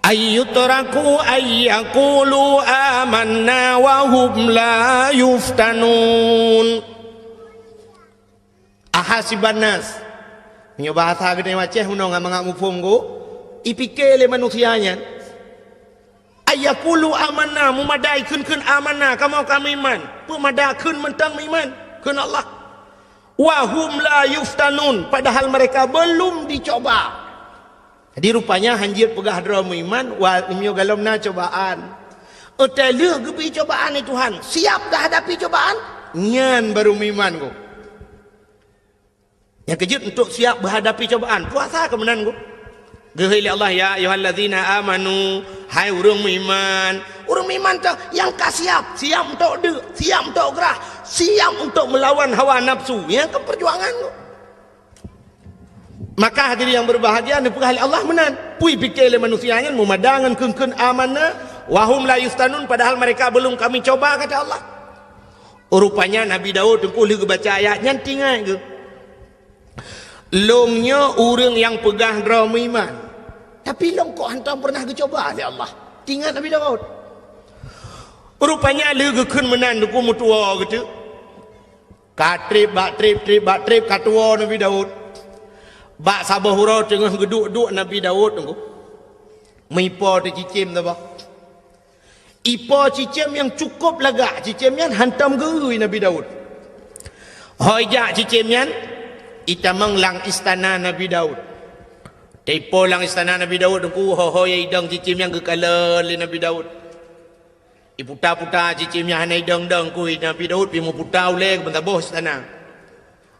ayyutraku ayyakulu amanna wa hum la yuftanun." Ahasiban nas. Meunyoe bahasa geutanyoe Aceh meunoe ngon mangat muphom go, ipike lé manusia nyan. Ayyakulu amanna, meumada ikheun-kheun amanna, kamoe ka meuiman. Peumada kheun mantong meuiman, kheun Allah. Wa hum la yuftanun, padahal mereka belum dicoba. Jadi rupanya hanjeuet peugah droe meuiman, wa, meunyoe galom na cobaan. Utai lheueh geubri cobaan lé Tuhan, siap dah hadapi cobaan, nyan baru meuiman go. Nyang keujeuet untuk siap beuhadapi cobaan, puasa keu meunan go. Geuhôi lé Allah, "Ya ayyuhallazina amanu," hai ureuëng meuiman. Ureuëng meuiman teuh nyang ka siap, siap untuk deuk, siap untuk grah, siap untuk melawan hawa nafsu. Nyang keu perjuangan go. Maka hadirin yang berbahagia, neupeugah lé Allah meunan. Peue ipike lé manusia nyan meumada ngon kheun-kheun amanna, wa hum la yuftanun, padahal mereka belum kami coba, kata Allah. Rupanya Nabi Daud teungku lheueh geubaca ayat nyan teuingat geuh. Lôn nyoe ureuëng nyang peugah droe meuiman, tapi lôn kok hantom pernah geucoba lé Allah. Teuingat Nabi Daud. Rupanya lheueh geukheun meunan teungku meutuwoe geuteuk. Ka treb bak treb, treb bak treb, ka tuwoe Nabi Daud. Bak saboh uroe teungoh geuduek-duek Nabi Daud teungku, meuipo teuh cicém saboh. Ipo cicém nyang cukup lagak, cicém nyan hantom geu-eu Nabi Daud. Ho ijak cicém nyan, itamong lam istana Nabi Daud. Teuipo lam istana Nabi Daud teungku, ho-ho idong cicém nyan geukalon lé Nabi Daud. Iputa-puta cicém nyan hana idong-dong, kui Nabi Daud pih meuputa ulée keu meusaboh istana.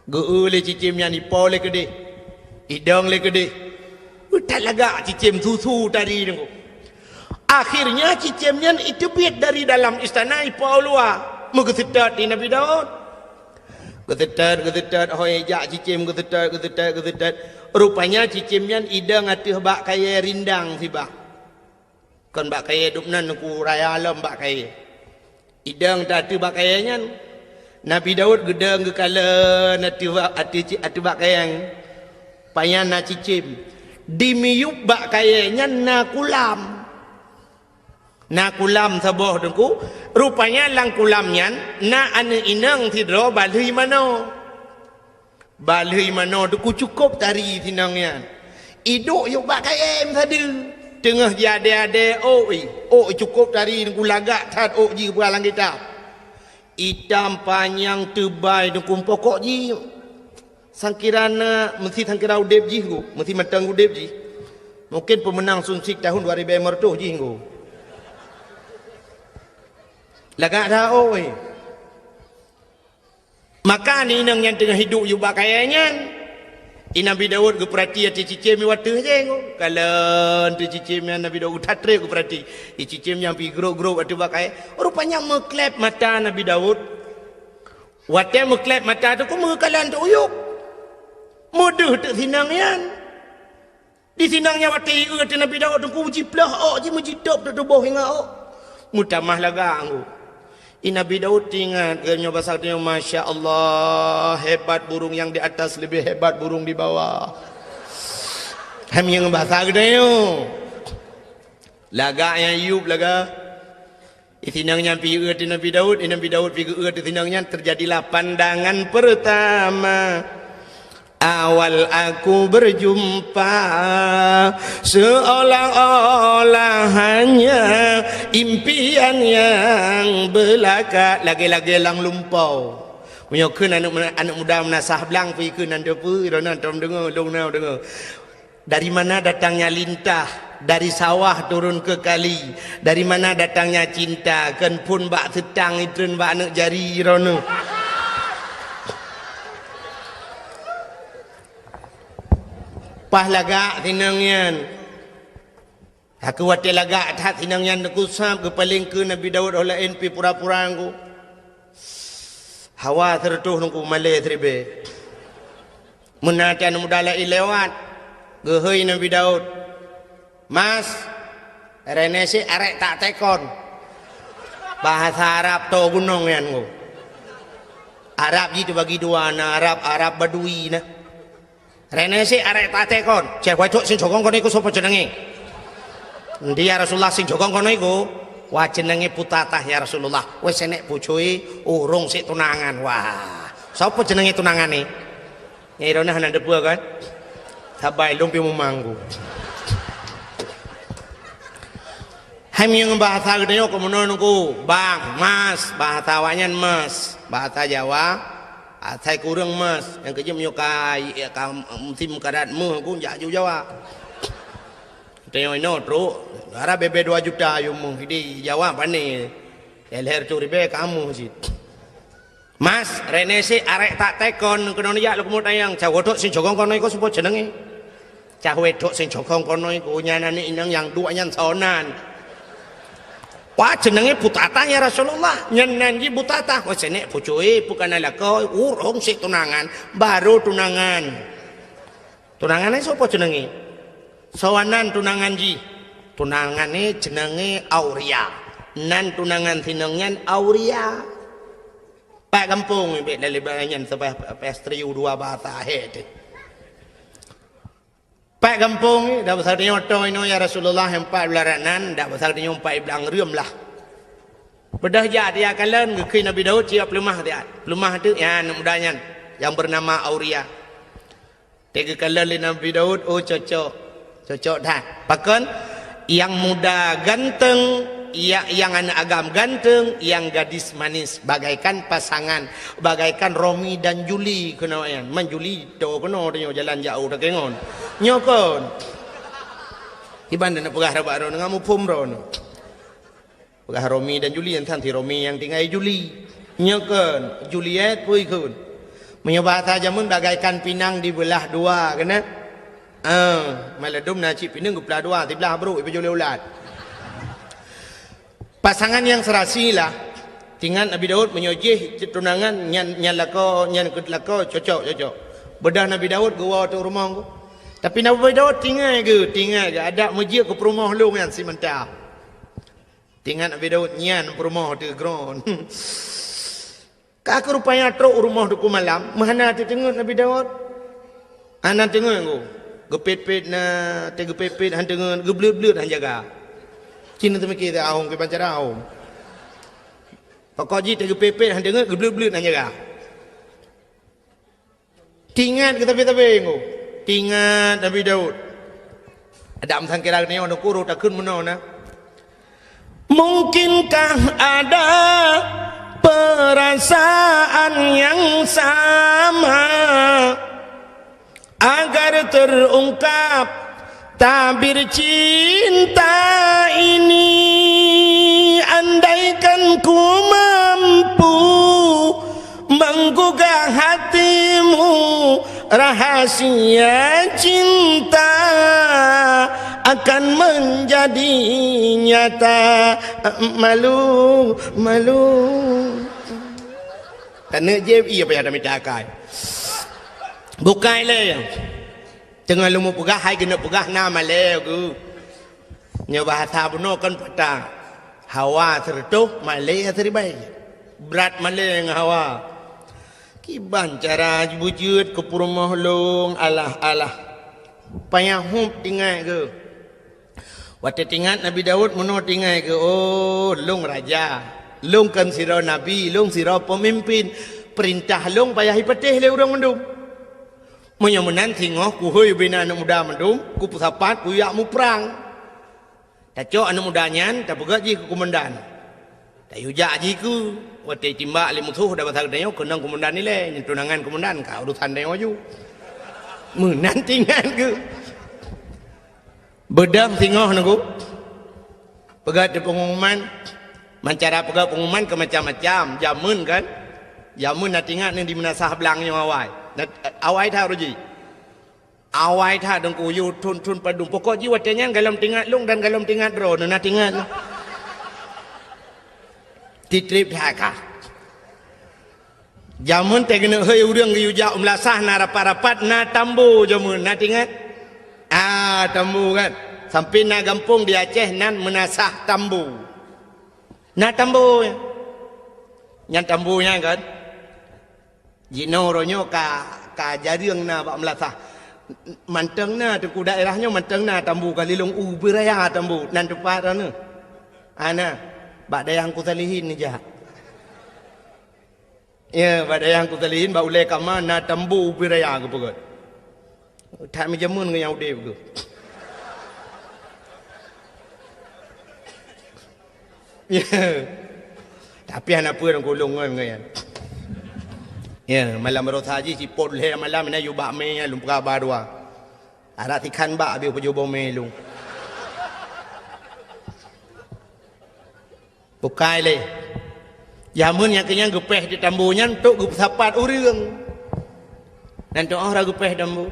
Geu-eu lé cicém nyan, ipo lé keudeh, idong lé keudeh. That lagak cicém susu tadi teungku. Akhirnya cicém nyan iteubiet dari dalam istana ipo u luwa, meugeuseutôt di Nabi Daud. Geuseutôt, geuseutôt, ho ijak cicém geuseutôt, geuseutôt, geuseutôt. Rupanya cicém nyan idong ateueh bak kayée rindang sibah. Kon bak kayée dum nan teungku, raya lom bak kayée. Idong teuh ateueh bak kayée nyan. Nabi Daud geudong geukalon ateueh bak, ateueh ci-, ateueh bak kayée nyan. Pajan na cicém. Di miyueb bak kayée nyan na kulam. Na kulam saboh teungku. Rupanya lam kulam nyan na aneuëk inong sidroe balheueh manoe. Balheueh manoe teungku cukup tari sinong nyan. Iduek yub bak kayée meusadeue. Teungoh jiadée-adée ôk ih. Ôk cukup tari teungku, lagak that ôk jih peugah lam kitab. Itam panyang teubai teungku, pokok jih sangkira na, meusi sangkira udeb jih teungku, meusi mantong udeb jih. Mungkin peumeunang Sunsik tahun dua ribu lima ratus jih teungku. Lagak that ôk ih. Maka aneuëk inong nyan teungoh iduek yub bak kayée nyan. I Nabi Daud geupeurati ateueh cicém i wateueh jih teungku. Kalon teuh cicém nyan, Nabi Daud that treb geupeurati. I cicém nyan pih grôp-grôp ateueh bak kayée. Rupanya meukleb mata Nabi Daud. Watée meukleb mata teungku meugeukalon teuh u yueb. Meudeuh teuk sinong nyan. Di sinan nyan watèe ié teuh Nabi Daud teungku, jiploh ôk jih meujitôb teuh tuboh ingat ôk. Meutamah lagak teungku. I Nabi Daud teuingat, geuh nyoe basa geutanyoe, "Masya Allah, hebat burung yang di atas lebih hebat burung di bawah." Hai meunyoe basa geutanyoe. Lagak nyang yub lagak. I sinan nyan pi ié teuh Nabi Daud, i Nabi Daud pi geu-eu teuh sinan nyan, terjadilah pandangan pertama. Awal aku berjumpa, seolah-olah hanya impian yang belaka, lagèe-lagèe lam lumpoe. Meunyoe kheun aneuk, aneuk muda meunasah blang, pi kheun nan teupeu, droeneuh tom deungö, lôn na deungö. Dari mana datangnya lintah, dari sawah turun ke kali. Dari mana datangnya cinta, kheun phôn bak seutang, itreun bak aneuk jari droeneuh. Paih lagak sinan nyan. Ka keuh watèe lagak that sinan nyan teungku, sab geupaleng keu Nabi Daud, óh laén pi pura-pura teungku. Hawa sireutôh teungku, malèe siribèe. Meunan aneuk muda laén lewat, geuhôi Nabi Daud, "Mas, reuneuh sit arèk tak tekon." Bahasa Arab toe gunong nyan teungku. Arab jih teubagi dua, na Arab, Arab Badui na. "Reuneuh sit arèk tak tekon." "Ceh, wai trôk sing jogong keunoe iku, soe po ceungeung?" "Ndi ya Rasulullah, sing jogong keunoe iku?" "Wah, ceungeung putatah ya Rasulullah." "Weh, seunek pucui, ureueng sit tunangan." "Wah, soe po ceungeung tunangan nyoe?" Nyang droeneuh hana teupeue kan? Sabai lôn pi mumang ku. Hai meunyoe ngon bahasa geutanyoe keuh meunoe teungku, bang, mas, bahasa awaknyan mas, bahasa Jawa, asai kureueng mas, nyang keujeuet meunyoe ka, ka musim karat meuh ku jak aju Jawa. Geutanyoe inoe trôk, dara bèe-bèe dua juta yum meuh, di Jawa pané. Lhèe reutôh ribèe ka meuh cit. "Mas, reuneuh sit arèk tak tekon keunoe neujak lôn keumeung tanyong, cah wai trôk sing jogong keunoe iku soe po ceungeung?" "Cah wai trôk sing jogong keunoe iku nyan aneuk inong nyang duek nyan soe nan." "Wah, ceungeung putatah ya Rasulullah." "Nyan nan jih putatah." "Wah, seunek pucui, peue ka na lakoe, ureueng sit tunangan, barô tunangan." "Tunangan nyan soe po ceungeung?" "Soe nan tunangan jih?" "Tunangan nyan ceungeung Auria. Nan tunangan sinan nyan Auria." Pat gampông bèk lalé bayanyan sabai pastri u dua basa hé teuh. Pat gampông, dak basa tanyoe toh inoe ya Rasulullah, empat belas nan, dak basa tanyoe empat belas reuem lah. Beudôh jak tiak kalon geukheun Nabi Daud, siap peuleumah tiak. Peuleumah teuh ya aneuk muda nyan yang bernama Auria. Teuh geukalon lé Nabi Daud, oh, cocok. Cocok that. Pakon? Yang muda ganteng, ya, yang aneuk agam ganteng, yang gadis manis, bagaikan pasangan, bagaikan Romi dan Juli keunoe nyan. Man Juli, to keunoe tanyoe jalan jauh takengon. Nyoe kon. Iban na peugah rabat droeneuh, ngon muphom droeneuh. Peugah Romi dan Juli, nyan sang si Romi nyang tinggai Juli. Nyoe kon, Juliet pui kon. Meunyoe bahasa jameun bagaikan pinang dibelah dua, keunan? Ah, maladum na cit pineung geupeulah dua, siblah brôk ipeujôh lé ulat. Pasangan yang serasi lah. Tingat Nabi Daud meunyoe jih tunangan nyan, nyan lakoe, nyan keu lakoe cocok, cocok. Beudôh Nabi Daud geuwoe teuh rumoh. Tapi Nabi Daud tingat geuh, tingat geuh adak meujeuet keu peurumoh lôn nyan simanta. Tingat Nabi Daud nyan peurumoh teuh gron. Ka keuh rupanya trok u rumoh teungku malam, meuhana teuteungeut Nabi Daud. Hana teungeut ku. Geupet-pet na, teugeupet-pet han teungeut, geubleuet-bleuet han jaga. Cit na teumiki teuh ahom kiban cara ahom. Pokok jih teugeupet-pet han teungeut, geubleuet-bleuet han jaga. Tingat keu sabe-sabe nyoe. Tingat Nabi Daud. Adak meusangkira geutanyoe nukuru takheun meunoe na. Mungkinkah ada perasaan yang sama agar terungkap tabir cinta ini, andaikan ku mampu menggugah hatimu, rahasia cinta akan menjadi nyata. Malu, malu. Aneuk jép iya payah tamita akai. Bukai lé. Teungoh lôn peugah, hai keuneuk peugah na malée geuh. Nyoe bahasa bunoe kan patah. Hawa sireutôh, malée siribée. Brat malée ngon hawa. Kiban cara beujeuet keu peurumoh lôn, alah-alah. Payah hub tingat geuh. Watée tingat Nabi Daud, meunoe tingat geuh, "Oh, lôn raja. Lôn kon sidroe nabi, lôn sidroe peumimpin. Peurintah lôn payah jipatéh lé ureuëng mandum." Meunyoe meunan singoh kuhôi ubena aneuëk muda mandum, kupeusapat kujak muprang. Tacok aneuëk muda nyan, tapeugét jih keu keumandan. Tayue jak jih keu, watée timbak lé musoh dan basa geutanyoe keunong keumandan ilée, nyan tunangan keumandan, ka urusan tanyoe aju. Meunan tingat geuh. Beudang singoh nunggu. Peugah di pengumuman, mancara peugah pengumuman ke macam-macam. Jameun kan? Jameun na tingat ni di meunasah blang nyoe awai. Na, awai that uroe jih. Awai that deungku yue thon-thon padum. Pokok jih watée nyan galom tingat lôn dan galom tingat droe. Na tingat. Titrip that ka. Jameun teuh keuneuk hôi ureuëng geuyue jak u meulasah na rapat-rapat na tambo jameun, na tingat? Ah, tambo kan. Sampai na gampông di Aceh nan meunasah tambo. Na tambo nyan. Nyan tambo nyan kan. Jinoe uroe nyoe ka, ka jareueng na bak meulasah. Mantong na teungku daerah nyoe mantong na tambo ka lilong u beuraya tambo nan teumpat na. Ana bak dayah Teungku Salihin neujak. Ya, bak dayah Teungku Salihin, bak ulée kama na tambo ubé raya geupeugét. That meujameun ngon nyang udeb geuh. Ya. Tapi hana peue ureuëng kulong ngon ngon nyan. Ya, malam baroesa jih sipot lhée malam na yue bak mé lôn peugah ba dua. Arak sikhan bak habéh peujoe boh mé lôn. Bukai lé. Jameun nyang keunyang geupéh di tambo nyan untuk geupeusapat ureuëng. Nan tu'oh ra geupéh tambo.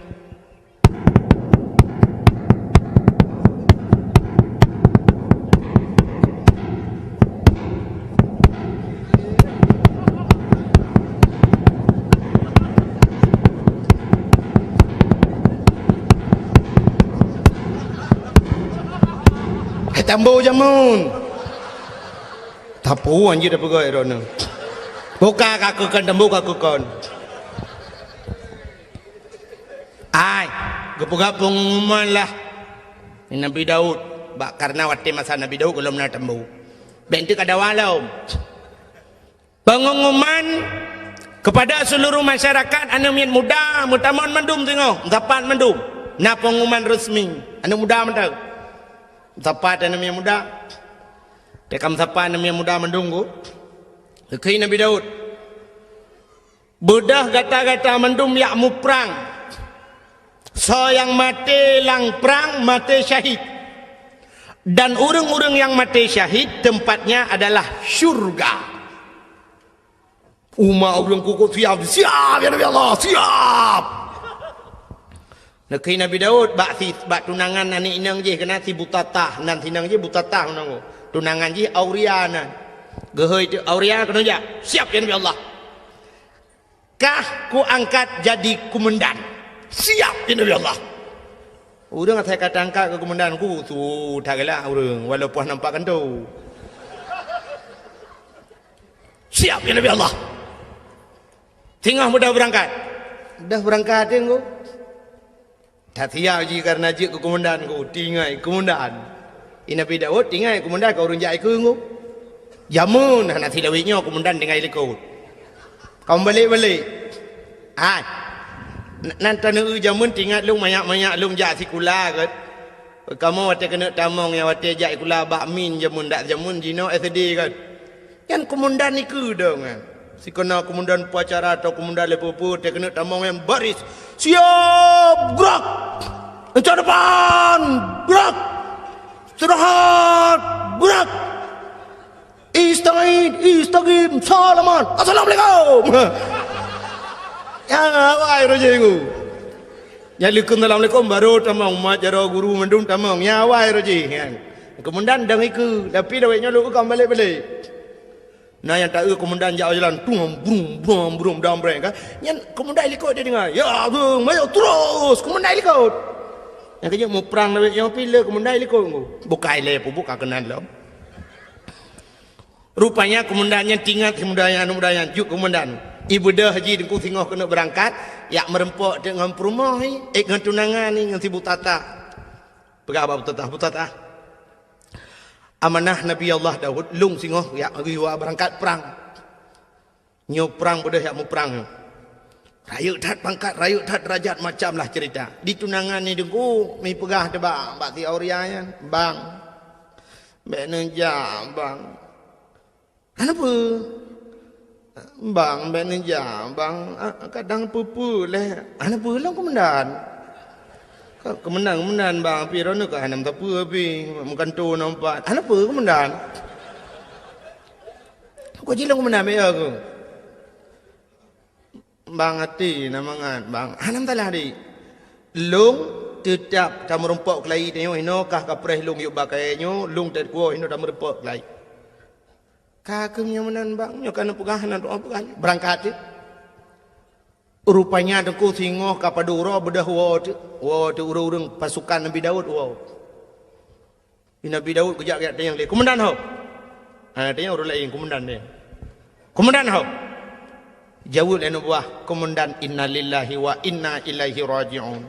Hai tambo jameun. Tapu anjir dah peugah droeneuh. Buka ka keukon tambo ka keukon. Ai, geupeugah pengumuman lah. Nabi Daud, bak karena watée masa Nabi Daud golom na tambo. Bék teuka dawa lom. Pengumuman kepada seluruh masyarakat aneuëk miet muda meutamong mandum singoh, meusapat mandum. Na pengumuman resmi aneuëk muda mantong. Meusapat aneuëk miet muda. Teuka meusapat aneuëk miet muda mandum ku. Geukheun Nabi Daud. Beudôh gata-gata mandum jak muprang. Soe nyang maté lam prang maté syahid. Dan ureuëng-ureuëng nyang maté syahid tempatnya adalah syurga. Umat ureuëng kukuh siap, siap ya Nabi Allah, siap. Neukheun Nabi Daud bak si bak tunangan aneuëk inong jih keunan si Butatah, nan si inong jih Butatah nan. Tunangan jih Auria nan. Geuhôi teuk Auria keunoe jak, siap ya Nabi Allah. Kah kuangkat jadi kumandan. Siap ya Nabi Allah. Ureuëng asai ka tangkat keu kumandan ku su that galak ureuëng walaupun nampak kantô. Siap ya Nabi Allah. Singoh mudah beurangkat. Dah beurangkat teungku. That siap jih karena jeuet keu kumandan ku, tingai kumandan. I Nabi Daud tingai kumandan ka ureuëng jak ikeu ku. Jameun hana silawét nyoe kumandan tinggai likot. Kamoe balek-balek. Hai. Nan taneuk jameun tingat lôn manyak-manyak lôn jak sikula gét. Kamoe watée keuneuk tamong nyang watée jak sikula bak min jameun dak jameun jinoe S D gét. Nyan kumandan ikeu dong nyan. Sikeuna kumandan upacara atau kumandan leupeu-peu teuh keuneuk tamong nyan baris. Siap gerak. Rencana depan gerak. Istirahat gerak. Istirahat, istirahat, salaman. Assalamualaikum. Ya, awai roji ku. Ya, alaikum assalamualaikum baru tamong mak jaroe guru mandum tamong. Ya, awai roji. Ya. Kumandan dong ikeu, tapi dawai nyoe lôn ka balek-balek. Na nyang taeu komandan jak jalan, tung, brum, brum, brum, dam breng, kan? Nyan komandan likot dia dengar. "Ya, brum, maju terus!" Komandan likot. Nyang keujeuet muprang lawét nyoe pi le komandan likot ngu. Bukai lé pubuk ka keunan lom. Rupanya komandan nyan tingat si muda nyan, aneuk muda nyan, jok komandan. Ibeudôh jih Teungku singoh keuneuk beurangkat, jak meureumpok teuk ngon peurumoh ni, eh, ngon tunangan ni, ngon si Butatah. Peugah bak Butatah, "Butatah, amanah Nabi Allah Daud, lôn singoh jak geuyue beurangkat prang. Nyoe prang beudôh jak muprang nyoe. Rayeuk that pangkat, rayeuk that derajat, macam lah cerita." Di tunangan ni Teungku, mi peugah teuh bak, bak si Auria nyan, "Bang, bèk neujak, Bang." "Hana peue, Bang, bèk neujak, Bang. Ah, kadang peue-peue lé." "Hana peue lom, Komandan." "Ka, Komandan, Komandan, Bang, pi droeneuh ka hana meusapeue pi, meukanto na umpat." "Hana peue, Komandan." "Ka jilong, Komandan, bèk ya keuh." "Bang, até na mangat, Bang." "Hana masalah, Dik. Lôn teutap tameurumpok keulayi tanyoe, inoe kah kapreh lôn yub bak kayèe nyoe, lôn teukuwoe inoe tameurumpok keulayi." "Ka keuh meunyoe meunan, Bang, nyoe ka neupeugah, hana tu'oh peugah." Beurangkat jih. Rupanya Teungku singoh ka padub uroe beudôh woe teuk, woe teuk ureueng-ureueng pasukan Nabi Daud woe. Di Nabi Daud geujak-jak tanyong lé, "Komandan ho?" Ha, tanyong ureueng laén, "Komandan nyan." "Komandan ho?" Jaweueb lé aneuk buah, "Komandan, innalillahi wa inna ilaihi raji'un."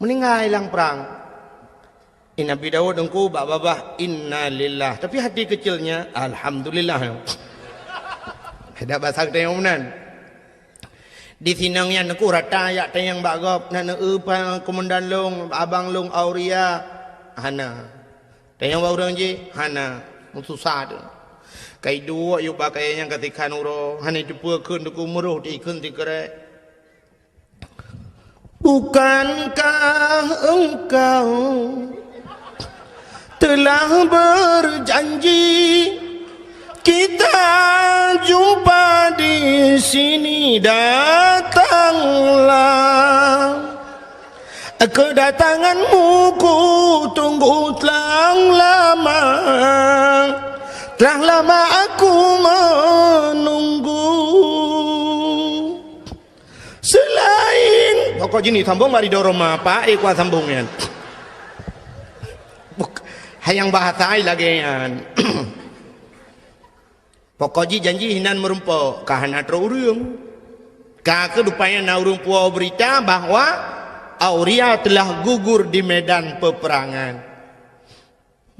Meuninggai lam prang. Di Nabi Daud Teungku bak babah, "Innalillah." Tapi hati kecilnya, "Alhamdulillah." Dak basa tanyong meunan. Di sinong nyan Teungku rata jak tanyong bak gob, "Na neueu pa komandan lôn, abang lôn Auria?" "Hana." "Tanyong bak ureueng jih?" "Hana." Meususah teuh. Ka iduek yub bak kayèe nyan ka sikhan uroe, hana jiteupeue kheun Teungku, meuroh di kheun sikrek. "Bukankah engkau telah berjanji kita jumpa di sini? Datanglah. Kedatanganmu ku tunggu telah lama. Telah lama aku menunggu." Selain pokok jih ni sambong bak ridho Roma, Pak, eh, kuat sambong nyan. Buk-, hai nyang bahasa ai lagèe nyan. Pokok jih janji hinan meurumpok, ka hana troh ureueng. Ka keuh rupanya na ureueng puwoe beurita bahwa Auria telah gugur di medan peperangan.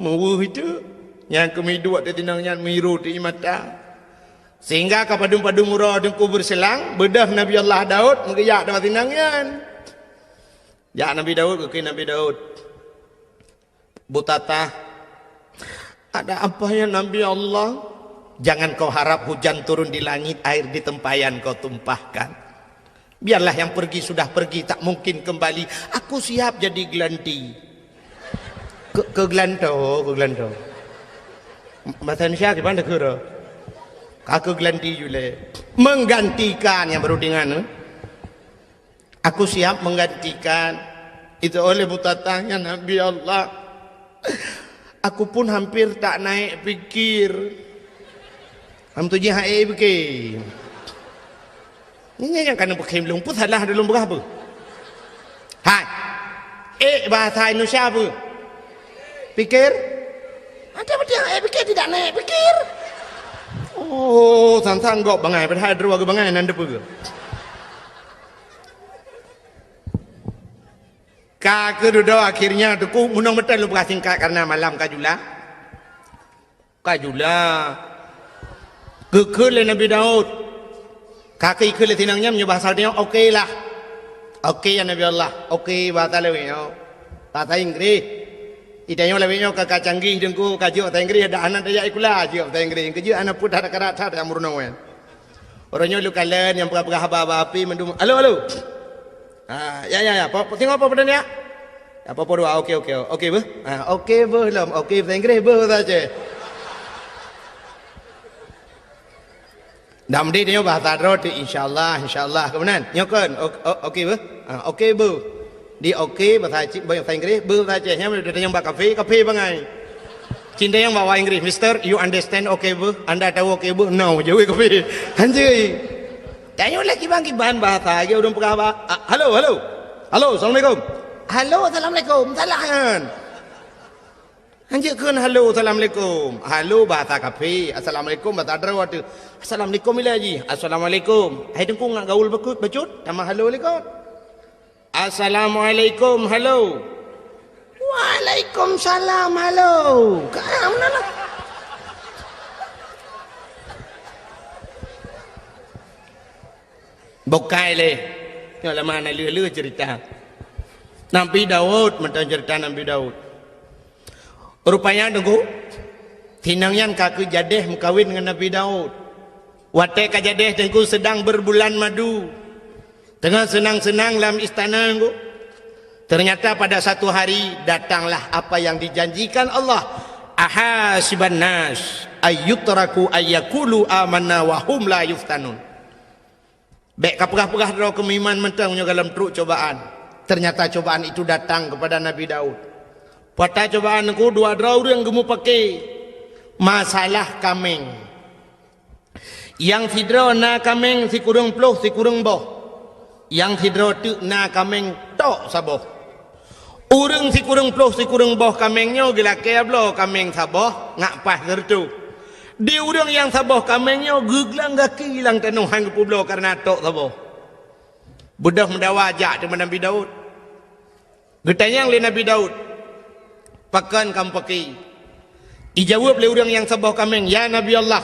Meuweuh itu, nyang keumiduek di tinong nyan miru di mata. Sehingga ka padum-padum uroe Teungku beureuselang, beudôh Nabi Allah Daud meugeujak di tinong nyan. Jak Nabi Daud, geukheun Nabi Daud, "Butatah, ada apa ya Nabi Allah?" "Jangan kau harap hujan turun di langit, air di tempayan kau tumpahkan. Biarlah yang pergi sudah pergi, tak mungkin kembali. Aku siap jadi gelanti." Ke, keu geulantoe, keu geulantoe. Bahasa Indonesia gimana, keu? Ka keu geulanti julai. Menggantikan nyang baru dengan, eh? "Aku siap menggantikan." Itu oleh Butatah nyan, "Nabi Allah, aku pun hampir tak naik pikir." Am tu jih hai beuke. Nyan nyang kana beuke lôn pun salah lôn peugah beuh. Hai. Eh, bahasa Indonesia apa? Pikir? Ada betul, eh, pikir tidak naik pikir. Oh, sang-sang gob bangai, padahai droe bangai nan depe. Ka keududoe akhirnya Teungku, meunong meuteun lôn peugah singkat karena malam ka jula. Ka jula. Geukheun lé Nabi Daud. Ka geukheun lé sinong nyan meunyoe bahasa nyoe, "Oke lah." "Oke, ya Nabi Allah." "Oke," bahasa lawét nyoe. Bahasa Inggréh. Itanyoe lawét nyoe ka, ka canggih Teungku, ka jeuet bahasa Inggréh, dak hana tajak sikula, jeuet bahasa Inggréh. Keujeuet hana peue that, karat that nyang meurunoe. Uroe nyoe lôn kalon nyang peugah-peugah haba-haba api mandum. Halo, halo. Ha, ya, ya, ya. Po, po, singoh po, po, ya. Ya, po, po dua. Oke, oke. Oke beuh. Ha, oke beuh lom. Oke bahasa Inggréh, beuh bahasa Aceh. Dak meudeh nyoe bahasa droe tu, insyaallah, insyaallah. Keumeunang. Nyoe kon. O-, o-, oke beuh. Ha, oke beuh. Di oke bahasa Aceh, bahasa Inggréh, beuh bahasa Aceh. Nyan meudeh tanyong bak kafe, kafe bangai. Cintayong bak bahasa Inggris, "Mister, you understand okay beuh? Anda tahu okay beuh?" "No," jaweueb kafé. Hanjeuet. Tanyoe lé kiban-kiban bahasa, lagèe ureueng peugah ba-, ah, "Halo, halo. Halo, assalamualaikum." "Halo, assalamualaikum." Salah nyan. Hanjeuet kheun halo, assalamualaikum. Halo bahasa kafé, assalamualaikum bahasa droe teuh. Assalamualaikum ilèe jih. Assalamualaikum. Hai Teungku, ngat gaul bacut, bacut, tamah halo likot. Assalamualaikum, halo. Waalaikumsalam, halo. Ka meunan lah. Bukai lé. Nyoe lama na lé-lé cerita. Nabi Daud, mantong cerita Nabi Daud. Rupanya, Teungku, sinang nyan ka keu jadeh meukawen ngon Nabi Daud. Watèe ka jadeh, Teungku, sedang berbulan madu. Teungoh seunang-seunang lam istana, Teungku. Ternyata pada satu hari datanglah apa yang dijanjikan Allah. "Ahasiban nas ayyutraku ayyakulu amanna wa hum la yuftanun." Bèk kapeugah-peugah droe keu meuiman mantong nyoe goh lom trok cobaan. Ternyata cobaan itu datang kepada Nabi Daud. Peue ata cobaan, Teungku? Dua droe ureueng geumeupaké masalah kaméng. Nyang sidroe na kaméng sikureueng ploh sikureueng boh. Nyang sidroe teuk na kaméng tok saboh. Ureueng sikureueng ploh sikureueng boh kaméng nyoe geulakèe bloe kaméng saboh ngat paih sireutôh. Di ureueng nyang saboh kaméng nyoe geuglang gaki lam tanoh, han geupeubloe kareuna tok saboh. Beudôh meudawa jak teuma Nabi Daud. Geutanyong lé Nabi Daud, "Pakon kamoe paké?" Ijaweueb lé ureueng nyang saboh kaméng, "Ya Nabi Allah,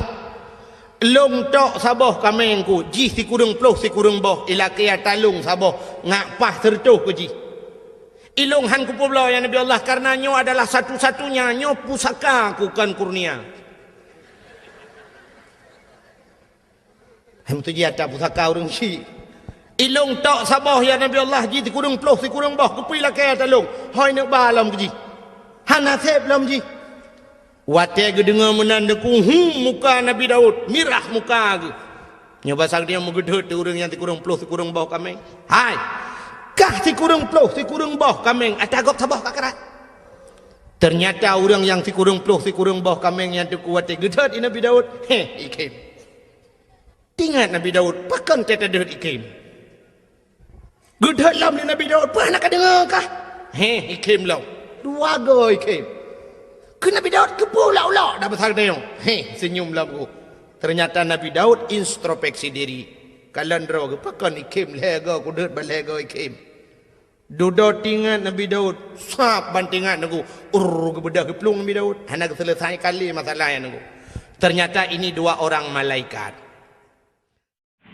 lôn tok saboh kaméng ku, jih sikureueng ploh sikureueng boh, ilakèe ata lôn saboh, ngat paih sireutôh keu jih. Ilôn han kupeubloe, ya Nabi Allah, kareuna nyoe adalah satu-satunya, nyoe pusaka ku, kon kurnia." Hai meutuji ata pusaka ureueng syik. "Ilôn tok saboh, ya Nabi Allah, jih sikureueng ploh sikureueng boh, keupeue ilakèe ata lôn? Hôi neuk ba lom keu jih. Hana sép lom jih." Watèe geudeungoe meunan, Teungku, hu, muka Nabi Daud, mirah muka geuh. Nyoe basa geutanyoe meugeudhôt di ureueng nyang sikureueng ploh sikureueng boh kaméng. "Hai, kah sikureueng ploh sikureueng boh kaméng, ata gob saboh ka krat." Ternyata ureueng nyang sikureueng ploh sikureueng boh kaméng nyan, Teungku, watèe geudhôt di Nabi Daud, heh, ikhém. Teuingat Nabi Daud, "Pakon teuh tadhôt ikhém?" Geudhôt lom lé Nabi Daud, "Peue hana kadeungoe kah?" Heh, ikhém lom. Dua goe ikhém. Kheun Nabi Daud, "Keupeue ulok-ulok dak basa geutanyoe?" Heh, seunyum lom geuh. Ternyata Nabi Daud introspeksi diri. Kalon droe geuh, "Pakon ikhém lhèe goe, kudhôt ban lhèe goe ikhém?" Dudoe teuingat Nabi Daud, sab ban teuingat, Teungku, urr, geubeudôh geuplueng Nabi Daud. Hana geuseuleusai kali masalah nyan, Teungku. Ternyata ini dua orang malaikat.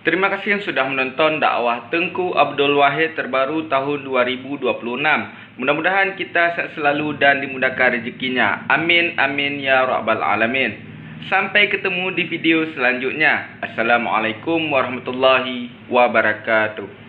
Terima kasih yang sudah menonton dakwah Teungku Abdul Wahid terbaru tahun dua ribu dua puluh enam. Mudah-mudahan kita sehat selalu dan dimudahkan rezekinya. Amin, amin, ya rabbal alamin. Sampai ketemu di video selanjutnya. Assalamualaikum warahmatullahi wabarakatuh.